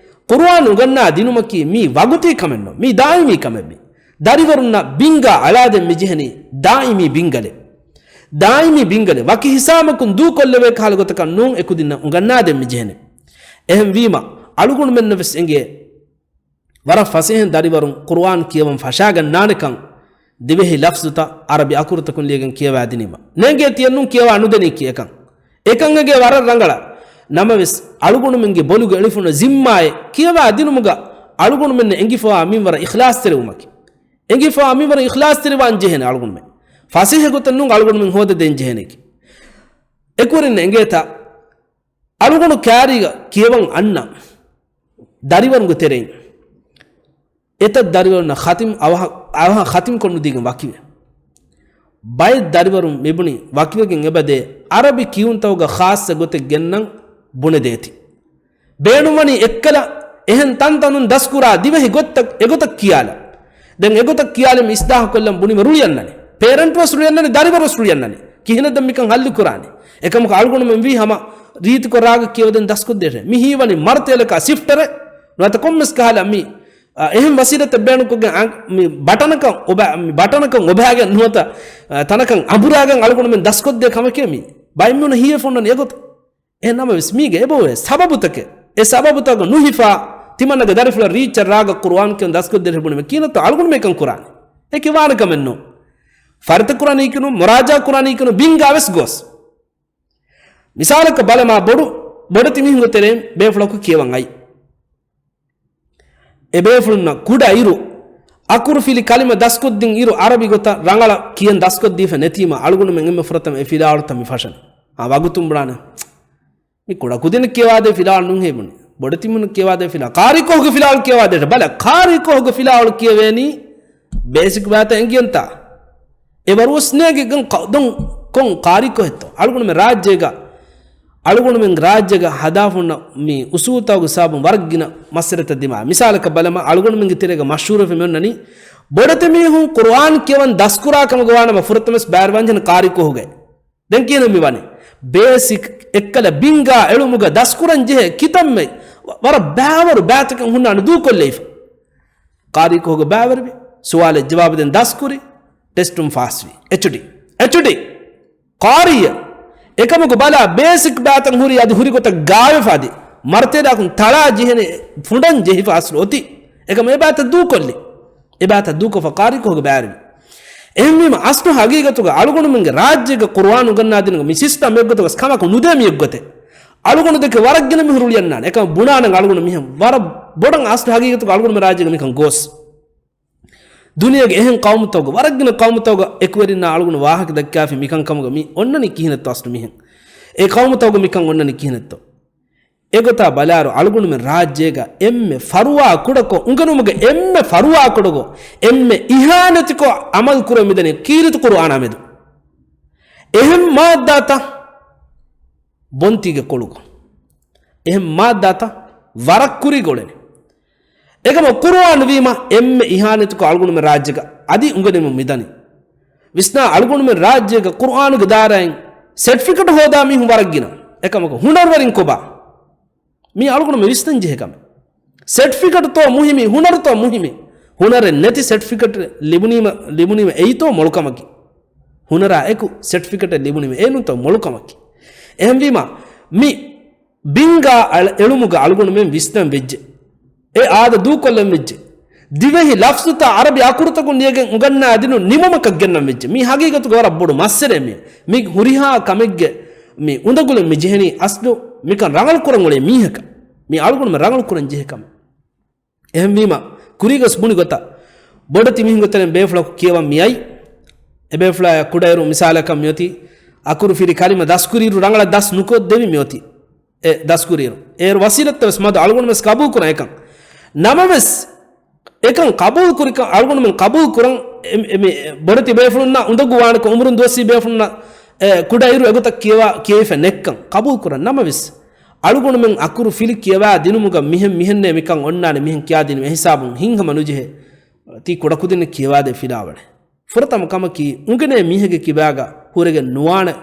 ޤުރުއާން އުނގަންނާ ދިނުމަކީ މީ ވަގުތީ ކަމެއް ނޫން. މީ ދާއިމީ ކަމެއް މީ. ދަރިވަރުންނަށް ބިންގާ އަޅާދޭން މި ޖެހެނީ ދާއިމީ ބިންގަލެއް. ދާއިމީ ބިންގަލެއް. ވަކި ހިސާމަކުން ދޫކޮށްލެވޭ ކަހަލަ ގޮތަކަށް ނޫން އެކުދިންނަށް އުނގަންނާދޭން މި ޖެހެނީ. އެހެންވީމަ އަޅުގަނޑުމެންނަށް ވެސް އެނގޭ ވަރަށް ފަސޭހައިން ދަރިވަރުން ޤުރުއާން ކިޔަވަން ފަށާގަންނާނެކަން ދިވެހި ލަފްޒުތައް އަރަބި އަކުރުތަކުން ލިޔެގެން ކިޔަވާދިނީމަ. ނޭނގޭ ތިޔަ ނޫން ކިޔަވާ ނުދެނީކީ އެކަން. އެކަން އެނގޭ ވަރަށް ރަނގަޅަށް. ނަމަވެސް، އަޅުގަނޑުމެންގެ ބޮލުގެ އެޅިފުނަށް ޒިންމާއެއް ކިޔަވާ ދިނުމުގަ އަޅުގަނޑުމެންނަށް އެނގިފަވާ މިންވަރަށް އިޚްލާޞްތެރިވުމަކީ. އެނގިފަވާ މިންވަރަށް އިޚްލާޞްތެރިވާން ޖެހޭނެ އަޅުގަނޑުމެން. ފަސޭހަ ގޮތަށް ނޫން އަޅުގަނޑުމެން ހޯދަދޭން ޖެހޭނެކީ. އެކުވެރިން އެނގޭތަ؟ އަޅުގަނޑު ކާރީގަ ކިޔަވަން އަންނަ ދަރިވަރުންގެ ތެރެއިން އެތައް ދަރިވަރުންނަށް ޚަތިމް އަވަހަށް، އަވަހަށް ޚަތިމް ކޮށްނުދީގެން ވަކިވޭ. ބައެއް ދަރިވަރުން މިބުނި ވަކިވެގެން އެބަދޭ، އަރަބި ކިޔުންތަކުގަ ޚާއްޞަ ގޮތެއް ގެންނަން ބުނެދޭތީ. ބޭނުންވަނީ އެއްކަލަ އެހެން ތަންތަނުން ދަސްކުރާ ދިވެހި ގޮތްތައް އެގޮތަށް ކިޔާލަ. ދެން އެގޮތަށް ކިޔާލެމް އިސްލާހު ކޮށްލަން ބުނީމަ ރުޅިއަންނަނީ. ޕޭރެންޓް ވެސް ރުޅިއަންނަނީ، ދަރިވަރު ވެސް ރުޅިއަންނަނީ. ކިހިނެއް ދެން މިކަން ހައްލު ކުރާނީ؟ އެކަމަކު އަޅުގަނޑުމެން ވީ ހަމަ ރީތިކޮށް ރާގަށް ކިޔަވަދޭން ދަސްކޮށްދޭށޭ. މި ހީވަނީ މަރުތައް އެލަކާ ސިފްޓަރެއް ނުވަތަ ކޮންމެސް ކަހަލަ މި، އަ، އެހެން ވަސީލަތެއް ބޭނުންކޮށްގެން އަ، މި ބަޓަނަކަށް އޮބާ-، މި ބަޓަނަކަށް އޮބާގެން ނުވަތަ، އަ، ތަނަކަށް އަނބުރާގެން އަޅުގަނޑުމެން ދަސްކޮށްދޭ ކަމެކޭ މީ. ބައެއް މީހުން ހީވެފަ އޮންނަނީ އެގޮތަށް. އެހެން ނަމަވެސް މީގެ އެބަހުރޭ ސަބަބުތަކެއް. އެ ސަބަބުތަކަށް ނުހިފާ، ތިމަންނަގެ ދަރިފުޅަށް ރީއްޗަށް ރާގަށް ޤުރުއާން ކިޔަން ދަސްކޮށްދޭށޭ ބުނީމަ ކިހިނެއްތޯ އަޅުގަނޑުމެން އެކަން ކުރާނީ؟ އެކި ވާނެ ކަމެއް ނޫން. ފަރިތަ ކުރާނީ ކިނު، މުރާޖާ ކުރާނީ ކިނު، ބިންގާ ވެސް ގޮސް. މިސާލަކަށް ބަލަމާ ބޮޑު، ބޮޑެތި މީހުންގެ ތެރެއިން ބޭފުޅަކު ކިޔަވަން އައި. އެ ބޭފުޅުންނަށް ކުޑަ އިރު، އަކުރު ފިލި ކަލިމަ ދަސްކޮށްދިން އިރު އަރަބި ގޮތަށް ރަނގަޅަށް ކިޔަން ދަސްކޮށްދީފަ ނެތީމަ އަޅުގަނޑުމެން އެންމެ ފުރަތަމަ އެ ފިލާވަޅުތައް މި ފަށަނީ. އާ، ވަގުތުން ބުނާނެ. މި ކުޑަ ކުދިން ކިޔަވާދޭ ފިލާވަޅު ނޫންހޭ ބުނީ. ބޮޑެތިމީހުން ކިޔަވާދޭ ފިލާ، ޤާރީ ކޯހުގެ ފިލާވަޅު ކިޔަވާދޭ. ބަލަ، ޤާރީ ކޯހުގެ ފިލާވަޅު ކިޔެވޭނީ ބޭސިކް ބައިތައް އެނގިޔަންތާ؟ އެވަރުވެސް ނޭނގެ ގަން ޤަ-، ދޮން ކޮން ޤާރީ ކޯހެއްތޯ؟ އަޅުގަނޑުމެން ރާއްޖޭގަ، އަޅުގަނޑުމެން ރާއްޖޭގަ ހަދާފަ ހުންނަ މި އުސޫލުތަކުގެ ސަބަބުން ވަރަށް ގިނަ މައްސަލަތައް ދިމާވޭ. މިސާލަކަށް ބަލަމާ، އަޅުގަނޑުމެންގެ ތެރޭގަ މަޝްހޫރުވެފަ މި އޮންނަނީ، ބޮޑެތި މީހުން ޤުރުއާން ކިޔަވަން ދަސްކުރާ ކަމުގަ ވާނަމަ ފުރަތަމަސް ބައިވެރިވާންޖެހެނީ ޤާރީ ކޯހުގައި. ދެން ކިހިނެއް މި ވަނީ؟ ބޭސިކް އެއްކަލަ ބިންގާ އެޅުމުގަ ދަސްކުރަން ޖެހޭ ކިތަންމެ ވަ-، ވަރަށް ބައިވަރު ބައިތަކެއް ހުންނާނެ ދޫކޮށްލައިފަ. ޤާރީ ކޯހުގަ ބައިވެރިވި، ސުވާލެއް ޖަވާބު ދެން ދަސްކުރި، ޓެސްޓުން ފާސްވި. އެޗްޑީ. އެޗްޑީ. ޤާރީއެއް. އެކަމަކު ބަލާ، ބޭސިކް ބައިތައް ހުރީ އަދި ހުރި ގޮތަށް ގާވެފަ އަދި މަރުތެރެއަކުން ތަޅާ ޖެހޭނެ ފުނޑަން ޖެހިފަ އަސްލު އޮތީ. އެކަމަ އެ ބައިތައް ދޫކޮށްލި. އެ ބައިތައް ދޫކޮށްފަ ޤާރީ ކޯހުގަ ބައިވެރިވި. އެހެންވީމަ، އަސްލު ހަގީގަތުގަ އަޅުގަނޑުމެންގެ ރާއްޖޭގަ ޤުރުއާން އުނގަންނާދިނުގެ މި ސިސްޓަމް އެއްގޮތަކަސް ކަމަކު ނުދޭ މި އެއްގޮތެއް. އަޅުގަނޑު ދެކެ ވަރަށް ގިނަ މީހުން ރުޅި އަންނާނެ. އެކަމަ ބުނާނަން އަޅުގަނޑު މިހެން ވަރަށް ބޮޑަށް އަސްލު ހަގީގަތުގަ އަޅުގަނޑުމެން ރާއްޖޭގަ މިކަން ގޯސް. ދުނިޔޭގެ އެހެން ޤައުމުތަކުގަ، ވަރަށް ގިނަ ޤައުމުތަކުގަ އެކުވެރިންނާ އަޅުގަނޑު ވާހަކަ ދައްކާފި މިކަން ކަމުގަ މި އޮންނަނީ ކިހިނެއްތޯ އަސްލު މިހެން؟ އެ ޤައުމުތަކުގަ މިކަން އޮންނަނީ ކިހިނެއްތޯ؟ އެގޮތާ ބަލާއިރު، އަޅުގަނޑުމެން ރާއްޖޭގަ އެންމެ ފަރުވާ ކުޑަކޮށް އުނގެނުމުގެ އެންމެ ފަރުވާ ކުޑަކޮށް އެންމެ އިހާނެތިކޮށް އަމަލު ކުރަން މިދަނީ ކީރިތި ޤުރުއާނާ މެދު. އެހެން މާއްދާތައް ބޮންތީގެ ކޮޅުގަ، އެހެން މާއްދާތައް ވަރަށް ކުރީގަ އުޅެނީ. އެކަމަ ޤުރުއާން ވީމަ އެންމެ އިހާނެތިކޮށް އަޅުގަނޑުމެން ރާއްޖޭގަ އަދި އުނގެނިމުން މިދަނީ. ވިސްނާ، އަޅުގަނޑުމެން ރާއްޖޭގަ ޤުރުއާނުގެ ދާއިރާއިން ސެޓްފިކެޓް ހޯދާ މީހުން ވަރަށް ގިނަ. އެކަމަކު ހުނަރުވެރިން ކޮބާ؟ މީ އަޅުގަނޑުމެން ވިސްނަން ޖެހޭ ކަމެއް. ސެޓްފިކެޓްތޯ މުހިމީ، ހުނަރުތޯ މުހިމީ؟ ހުނަރެއް ނެތި ސެޓްފިކެޓް ލިބުނީމަ، ލިބުނީމަ އެއީތޯ މޮޅު ކަމަކީ؟ ހުނަރާ އެކު ސެޓްފިކެޓެއް ލިބުނީމަ އެއީނުތޯ މޮޅު ކަމަކީ؟ އެހެންވީމަ، މި ބިންގާ އަޅ-، އެޅުމުގަ އަޅުގަނޑުމެން ވިސްނަން ވެއްޖެ. އެ އާދަ ދޫކޮށްލަން ވެއްޖެ. ދިވެހި ލަފްޒުތައް އަރަބި އަކުރުތަކުން ލިޔެގެން އުނގަންނާ ދިނުން ނިމުމަކަށް ގެންނަން ވެއްޖެ. މީ ހަގީގަތުގަ ވަރަށް ބޮޑު މައްސަލައެއް މީ. މި ހުރިހާ ކަމެއްގެ މި އުނދަގުލެއް މި ޖެހެނީ އަސްލު މިކަން ރަނގަޅު ކުރަން އުޅޭ މީހަކަށް. މީ އަޅުގަނޑުމެން ރަނގަޅު ކުރަން ޖެހޭ ކަމެއް. އެހެންވީމަ، ކުރީގަސް ބުނި ގޮތަށް، ބޮޑެތި މީހުންގެ ތެރެއިން ބޭފުޅަކު ކިޔަވަން މިއައީ. އެ ބޭފުޅާޔަށް ކުޑައިރު މިސާލަކަށް މިއޮތީ، އަކުރު ފިލި ކަލިމަ ދަސްކުރިއިރު ރަނގަޅަށް ދަސް ނުކޮށްދެވި މިއޮތީ. އެ ދަސްކުރިއިރު. އޭރު ވަސީލަތްތައް ވެސް މަދު އަޅުގަނޑު ވެސް ޤަބޫލު ކުރަން އެކަން. ނަމަވެސް، އެކަން ޤަބޫލު ކުރިކަން، އަޅުގަނޑުމެން ޤަބޫލު ކުރަން، އެ، އެ، މި ބޮޑެތި ބޭފުޅުންނަށް އުނދަގޫ ވާނެކަން، އުމުރުން ދުވަސްވީ ބޭފުޅުންނަށް، އެ، ކުޑައިރު އެގޮތަށް ކިޔަވާ، ކިޔަވިފަ ނެއްކަން ޤަބޫލު ކުރަން. ނަމަވެސް، އަޅުގަނޑުމެން އަކުރު ފިލި ކިޔަވާ ދިނުމުގަ މިހެން މިހެންނޭ މިކަން އޮންނާނެ މިހެން ކިޔާދިނުމަށް އެހިސާބުން ހިތްހަމަ ނުޖެހޭ. ތީ ކުޑަކުދިންނަށް ކިޔަވާދޭ ފިލާވަޅެއް. ފުރަތަމަ ކަމަކީ، އުނގެނޭ މީހެއްގެ ކިބާގަ ހުރެގެން ނުވާނެ،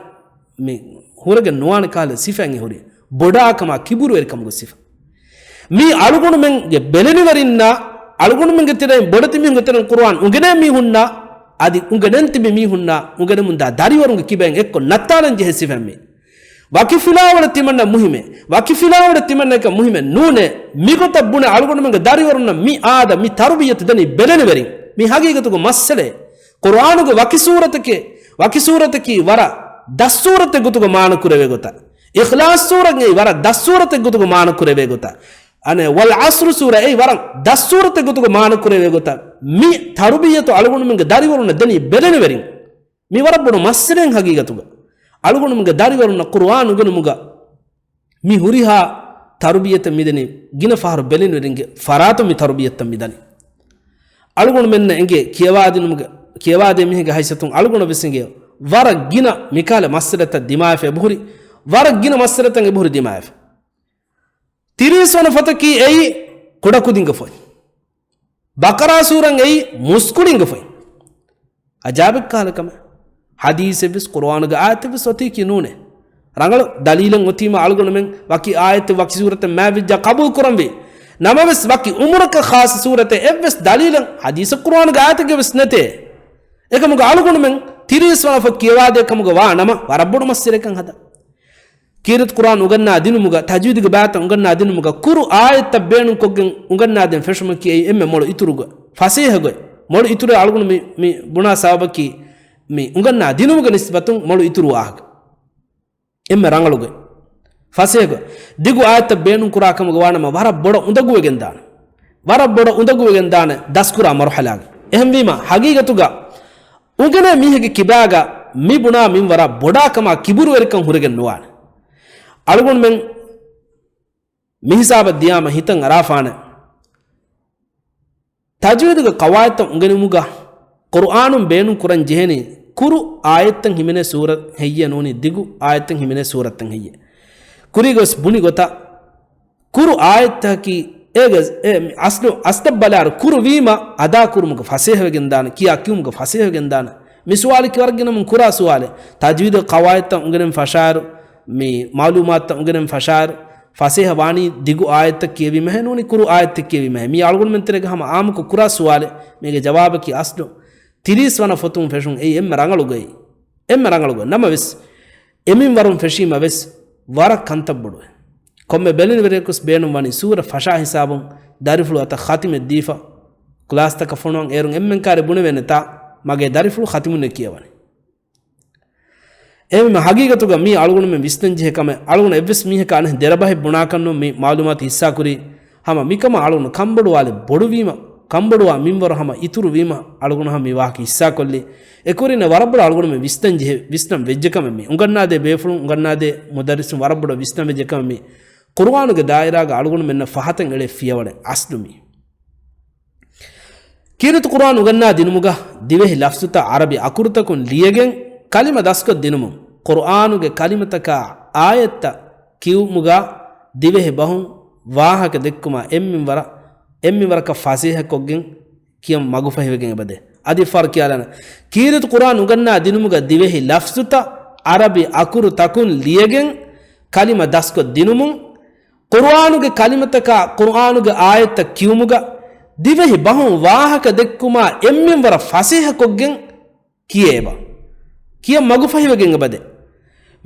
މި ހުރެގެން ނުވާނެ ކަހަލަ ސިފައެއް ހުރި. ބޮޑާކަމާ ކިބުރުވެރިކަމުގެ ސިފަ. މީ އަޅުގަނޑުމެންގެ ބެލެނިވެރިންނާ، އަޅުގަނޑުމެންގެ ތެރެއިން ބޮޑެތި މީހުންގެ ތެރެއިން ޤުރުއާން އުނގެނޭ މީހުންނާ، އަދި އުނގެނެން ތިބި މީހުންނާ، އުނގެނެމުންދާ ދަރިވަރުންގެ ކިބައިން އެއްކޮށް ނައްތާލަން ޖެހޭ ސިފައެއް މީ. ވަކި ފިލާވަޅެއް ތިމަންނަ މުހިމޭ. ވަކި ފިލާވަޅެއް ތިމަންނައަކަށް މުހިމެއް ނޫނޭ. މިގޮތަށް ބުނެ އަޅުގަނޑުމެންގެ ދަރިވަރުންނަށް މި އާދަ، މި ތަރުބިޔަތު ދެނީ ބެލެނިވެރިން. މި ހަގީގަތުގެ މައްސަލައެއް. ޤުރުއާނުގެ ވަކި ސޫރަތަކެއް، ވަކި ސޫރަތަކީ ވަރަށް ދަސް ސޫރަތެއް ގޮތުގަ މާނަ ކުރެވޭ ގޮތަށް. އިޚްލާޞް ސޫރަތް އެއީ ވަރަށް ދަސް ސޫރަތެއް ގޮތުގަ މާނަ ކުރެވޭ ގޮތަށް. އަނެއް، ވަލް ޢަޞްރު ސޫރަ އެއީ ވަރަށް ދަސް ސޫރަތެއް ގޮތުގަ މާނަ ކުރެވޭ ގޮތަށް. މި ތަރުބިޔަތު އަޅުގަނޑުމެންގެ ދަރިވަރުންނަށް ދެނީ ބެލެނިވެރިން. މި ވަރަށް ބޮޑު މައްސަލައެއް ހަގީގަތުގަ. އަޅުގަނޑުމެންގެ ދަރިވަރުންނަށް ޤުރުއާން އުނގެނުމުގަ މި ހުރިހާ ތަރުބިޔަތެއް މިދެނީ ގިނަ ފަހަރު ބެލެނިވެރިންގެ ފަރާތުން މި ތަރުބިޔަތަށް މިދަނީ. އަޅުގަނޑުމެންނަށް އެނގޭ ކިޔަވާދިނުމުގެ، ކިޔަވާދޭ މީހެއްގެ ހައިސިއްޔަތުން އަޅުގަނޑަށް ވެސް އެނގޭ ވަރަށް ގިނަ މިކަހަލަ މައްސަލަތައް ދިމާވެފަ އެބަހުރި، ވަރަށް ގިނަ މައްސަލަތައް އެބަހުރި ދިމާވެފަ. ތިރީސް ވަނަ ފޮތަކީ އެއީ ކުޑަކުދިންގެ ފޮތް. ބަޤަރާ ސޫރަތް އެއީ މުސްކުޅިންގެ ފޮތް. އަޖާބެއް ކަހަލަ ކަމެއް. ޙަދީޘެއްވެސް، ޤުރުއާނުގެ އާޔަތެއްވެސް އޮތީކީ ނޫނޭ. ރަނގަޅު ދަލީލެއް އޮތީމަ އަޅުގަނޑުމެން ވަކި އާޔަތެއް ވަކި ސޫރަތެއް މާތްވެއްޖާ ޤަބޫލު ކުރަންވީ. ނަމަވެސް، ވަކި އުމުރަކަށް ޚާއްޞަ ސޫރަތެއް އެއްވެސް ދަލީލެއް ޙަދީޘެއް ޤުރުއާނުގެ އާޔަތެއްގެވެސް ނެތޭ. އެކަމުގަ އަޅުގަނޑުމެން ތިރީސް ވަނަ ފޮތް ކިޔަވާދޭ ކަމުގަ ވާ ނަމަ، ވަރަށް ބޮޑު މައްސަލައެއްކަން ހަދާ. ކީރިތި ޤުރުއާން އުނގަންނާ ދިނުމުގަ، ތަޖްވީދުގެ ބައިތައް އުނގަންނާ ދިނުމުގަ، ކުރު އާޔަތްތައް ބޭނުންކޮށްގެން އުނގަންނާދޭން ފެށުމަކީ އެއީ އެންމެ މޮޅު އިތުރު ގޮތް. ފަސޭހަ ގޮތް. މޮޅު އިތުރު އަޅުގަނޑު މި، މި ބުނާ ސަބަބަކީ، މި އުނގަންނާ ދިނުމުގެ ނިސްބަތުން މޮޅު އިތުރު ވާހަކަ. އެންމެ ރަނގަޅު ގޮތް. ފަސޭހަ ގޮތް. ދިގު އާޔަތްތައް ބޭނުން ކުރާ ކަމުގަ ވާނަމަ، ވަރަށް ބޮޑަށް އުނދަގޫވެގެން ދާނެ. ވަރަށް ބޮޑަށް އުނދަގޫވެގެން ދާނެ ދަސްކުރާ މަރުޙަލާގަ. އެހެންވީމަ، ހަގީގަތުގަ އުނގެނޭ މީހެއްގެ ކިބާގަ މި ބުނާ މިންވަރާ ބޮޑާ ކަމާ ކިބުރުވެރިކަން ހުރެގެން ނުވާނެ. އަޅުގަނޑުމެން މިހިސާބަށް ދިޔާމަ ހިތަށް އަރާފާނެ. ތަޖްވީދުގެ ޤަވާޢިދުތައް އުނގެނުމުގަ ޤުރުއާނުން ބޭނުން ކުރަން ޖެހެނީ ކުރު އާޔަތްތައް ހިމެނޭ ސޫރަތް ހެއްޔޭ ނޫނީ ދިގު އާޔަތްތައް ހިމެނޭ ސޫރަތްތައް ހެއްޔޭ. ކުރީގޮސް ބުނި ގޮތަށް ކުރު އާޔަތްތަކީ އޭގެ އެ އަސްލު އަސްލަށް ބަލާއިރު ކުރު ވީމަ އަދާ ކުރުމުގަ ފަސޭހަވެގެން ދާނެ، ކިޔާ ކިޔުމުގަ ފަސޭހަވެގެން ދާނެ. މި ސުވާލަކީ ވަރަށް ގިނަމުން ކުރާ ސުވާލެއް. ތަޖްވީދު ޤަވާޢިދުތައް އުނގެނެން ފަށާއިރު، މި މަޢުލޫމާތުތައް އުނގެނެން ފަށާއިރު، ފަސޭހަ ވާނީ ދިގު އާޔަތްތައް ކިޔެވީމަހޭ ނޫނީ ކުރު އާޔަތްތައް ކިޔެވީމަހޭ. މީ އަޅުގަނޑުމެން ތެރޭގަ ހަމަ އާއްމުކޮށް ކުރާ ސުވާލެއް. މީގެ ޖަވާބަކީ އަސްލު ތިރީސް ވަނަ ފޮތުން ފެށުން އެއީ އެންމެ ރަނގަޅު ގޮތް. އެންމެ ރަނގަޅު ގޮތް. ނަމަވެސް، އެމިންވަރުން ފެށީމަ ވެސް ވަރަށް ކަންތައް ބޮޑުވޭ. ކޮންމެ ބެލެނިވެރިޔަކުސް ބޭނުން ވަނީ ސޫރަ ފަށާ ހިސާބުން ދަރިފުޅު އަތަށް ޚަތިމެއް ދީފަ، ކްލާސްތަކަށް ފޮނުވަން އޭރުން އެންމެން ކާރި ބުނެވޭނެތާ، މަގޭ ދަރިފުޅު ޚަތިމުންނޭ ކިޔަވަނީ. އެހެންވީމަ ހަގީގަތުގަ މީ އަޅުގަނޑުމެން ވިސްނަންޖެހޭ ކަމެއް. އަޅުގަނޑު އެއްވެސް މީހަކާ އަނެއް ދެރަ ބަހެއް ބުނާކަށްނު މި މަޢުލޫމާތު ހިއްސާކުރީ. ހަމަ މިކަމަށް އަޅުގަނޑު ކަންބޮޑުވާލެއް ބޮޑުވީމަ، ކަންބޮޑުވާ މިންވަރު ހަމަ އިތުރުވީމަ އަޅުގަނޑު ހަމަ މި ވާހަކަ ހިއްސާކޮށްލީ. އެކުވެރިންނަށް ވަރަށް ބޮޑަށް އަޅުގަނޑުމެން ވިސްނަން ޖެހޭ، ވިސްނަން ވެއްޖެ ކަމެއް މީ. އުނގަންނާދޭ ބޭފުޅުން، އުނގަންނާދޭ މުދައްރިސުން ވަރަށް ބޮޑަށް ވިސްނަން ވެއްޖެ ކަމެއް މީ. ޤުރުއާނުގެ ދާއިރާގަ އަޅުގަނޑުމެންނަށް ފަހަތަށް އެޅޭ ފިޔަވަޅެއް އަސްލު މީ. ކީރިތި ޤުރުއާން އުނގަންނާ ދިނުމުގަ ދިވެހި ލަފްޒުތައް ޢަރަބި އަކުރުތަކުން ލިޔެގެން ކަލިމަ ދަސްކޮށް ދިނުމުން، ޤުރުއާނުގެ ކަލިމަތަކާ އާޔަތްތައް ކިޔުމުގަ ދިވެހި ބަހުން ވާހަކަ ދެއްކުމާ އެއްމިންވަރަށް، އެއްމިންވަރަކަށް ފަސޭހަކޮށްގެން ކިޔަން މަގުފަހިވެގެން އެބަދޭ. އަދި ފަހަރު ކިޔާލާނަން. ކީރިތި ޤުރުއާން އުނގަންނާ ދިނުމުގަ ދިވެހި ލަފްޒުތައް ޢަރަބި އަކުރުތަކުން ލިޔެގެން ކަލިމަ ދަސްކޮށް ދިނުމުން، ޤުރުއާނުގެ ކަލިމަތަކާ ޤުރުއާނުގެ އާޔަތްތައް ކިޔުމުގަ ދިވެހި ބަހުން ވާހަކަ ދެއްކުމާ އެއްމިންވަރަށް ފަސޭހަކޮށްގެން ކިޔޭބަ. ކިޔަން މަގުފަހިވެގެން އެބަދޭ.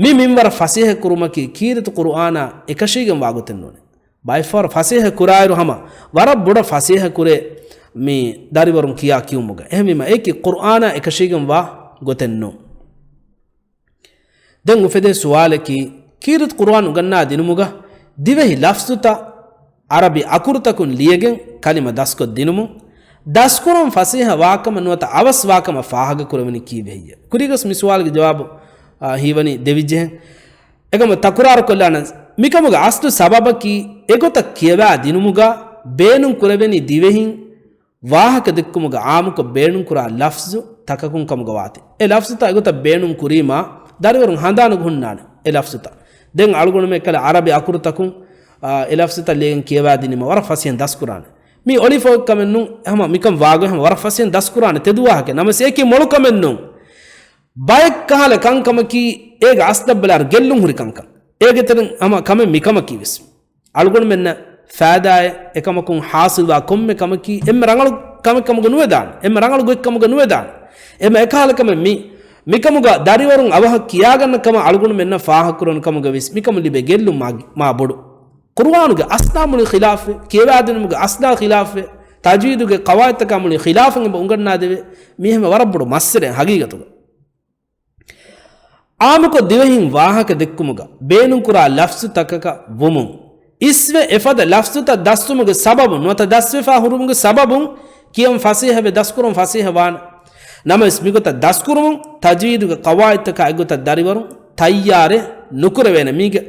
މި މިންވަރަށް ފަސޭހަ ކުރުމަކީ ކީރިތި ޤުރުއާނާ އެކަށީގެން ވާގޮތެއް ނޫނޭ. ބައެއްފަހަރު ފަސޭހަ ކުރާއިރު ހަމަ ވަރަށް ބޮޑަށް ފަސޭހަ ކުރޭ މި ދަރިވަރުން ކިޔާ ކިޔުމުގަ. އެހެންވީމަ އެއީކީ ޤުރުއާނާ އެކަށީގެން ވާ ގޮތެއް ނޫން. ދެން އުފެދޭ ސުވާލަކީ، ކީރިތި ޤުރުއާން އުނގަންނާ ދިނުމުގަ ދިވެހި ލަފްޒުތައް ޢަރަބި އަކުރުތަކުން ލިޔެގެން ކަލިމަ ދަސްކޮށް ދިނުމުން، ދަސްކުރަން ފަސޭހަ ވާކަމަށް ނުވަތަ އަވަސް ވާކަމަށް ފާހަގަކުރެވެނީ ކީއްވެ ހެއްޔޭ؟ ކުރީގަސް މި ސުވާލުގެ ޖަވާބު، އާ، ހީވަނީ ދެވިއްޖެހެން. އެކަމަށް ތަކުރާރުކޮށްލާނަން، މިކަމުގެ އަސްލު ސަބަބަކީ އެގޮތަށް ކިޔަވާ ދިނުމުގަ ބޭނުން ކުރެވެނީ ދިވެހިން ވާހަކަ ދެއްކުމުގަ އާއްމުކޮށް ބޭނުންކުރާ ލަފްޒު ތަކަކުން ކަމުގަ ވާތީ. އެ ލަފްޒުތައް އެގޮތަށް ބޭނުން ކުރީމާ، ދަރިވަރުން ހަނދާނުގަ ހުންނާނެ އެ ލަފްޒުތައް. ދެން އަޅުގަނޑުމެން އެކަލަ ޢަރަބި އަކުރުތަކުން، އާ، އެ ލަފްޒުތައް ލިޔެގެން ކިޔަވާދިނީމަ ވަރަށް ފަސޭހައިން ދަސްކުރާނެ. މީ އޮޅިފައޮތް ކަމެއް ނޫން، ހަމަ މިކަން ވާގޮތް ހަމަ ވަރަށް ފަސޭހައިން ދަސްކުރާނެ ތެދު ވާހަކަ. ނަމަވެސް އެއީކީ މޮޅު ކަމެއް ނޫން. ބައެއް ކަހަލަ ކަންކަމަކީ އޭގެ އަސްލަށް ބަލާއިރު ގެއްލުން ހުރި ކަންކަން. އޭގެ ތެރެއިން ހަމަ ކަމެއް މިކަމަކީ ވެސް. އަޅުގަނޑުމެންނަށް ފައިދާއެއް އެކަމަކުން ޙާޞިލްވާ ކޮންމެ ކަމަކީ އެންމެ ރަނގަޅު ކަމެއް ކަމުގަ ނުވެދާނެ. އެންމެ ރަނގަޅު ގޮތް ކަމުގަ ނުވެދާނެ. އެންމެ އެކަހަލަ ކަމެއް މީ. މިކަމުގަ ދަރިވަރުން އަވަހަށް ކިޔާގަންނަ ކަމަށް އަޅުގަނޑުމެންނަށް ފާހަގަކުރެވުނު ކަމުގަ ވެސް މިކަމުން ލިބޭ ގެއްލުން މާ، މާ ބޮޑު. ޤުރުއާނުގެ އަސްލާ މުޅި ޚިލާފެއް، ކިޔަވާދިނުމުގެ އަސްލާ ޚިލާފެއް، ތަޖްވީދުގެ ޤަވާޢިދުތަކާ މުޅި ޚިލާފަށް އެބަ އުނގަންނާދެވޭ. މީ ހަމަ ވަރަށް ބޮޑު މައްސަލައެއް ހަގީގަތުގަ. އާއްމުކޮށް ދިވެހިން ވާހަކަ ދެއްކުމުގަ ބޭނުންކުރާ ލަފްޒުތަކަކަށް ވުމުން، އިސްވެ އެފަދަ ލަފްޒުތައް ދަސްވުމުގެ ސަބަބުން ނުވަތަ ދަސްވެފާ ހުރުމުގެ ސަބަބުން ކިޔަން ފަސޭހަވެ ދަސްކުރަން ފަސޭހަވާނެ. ނަމަވެސް މިގޮތަށް ދަސްކުރުމުން ތަޖްވީދުގެ ޤަވާޢިދުތަކާ އެއްގޮތަށް ދަރިވަރުން ތައްޔާރެއް ނުކުރެވޭނެ. މީގެ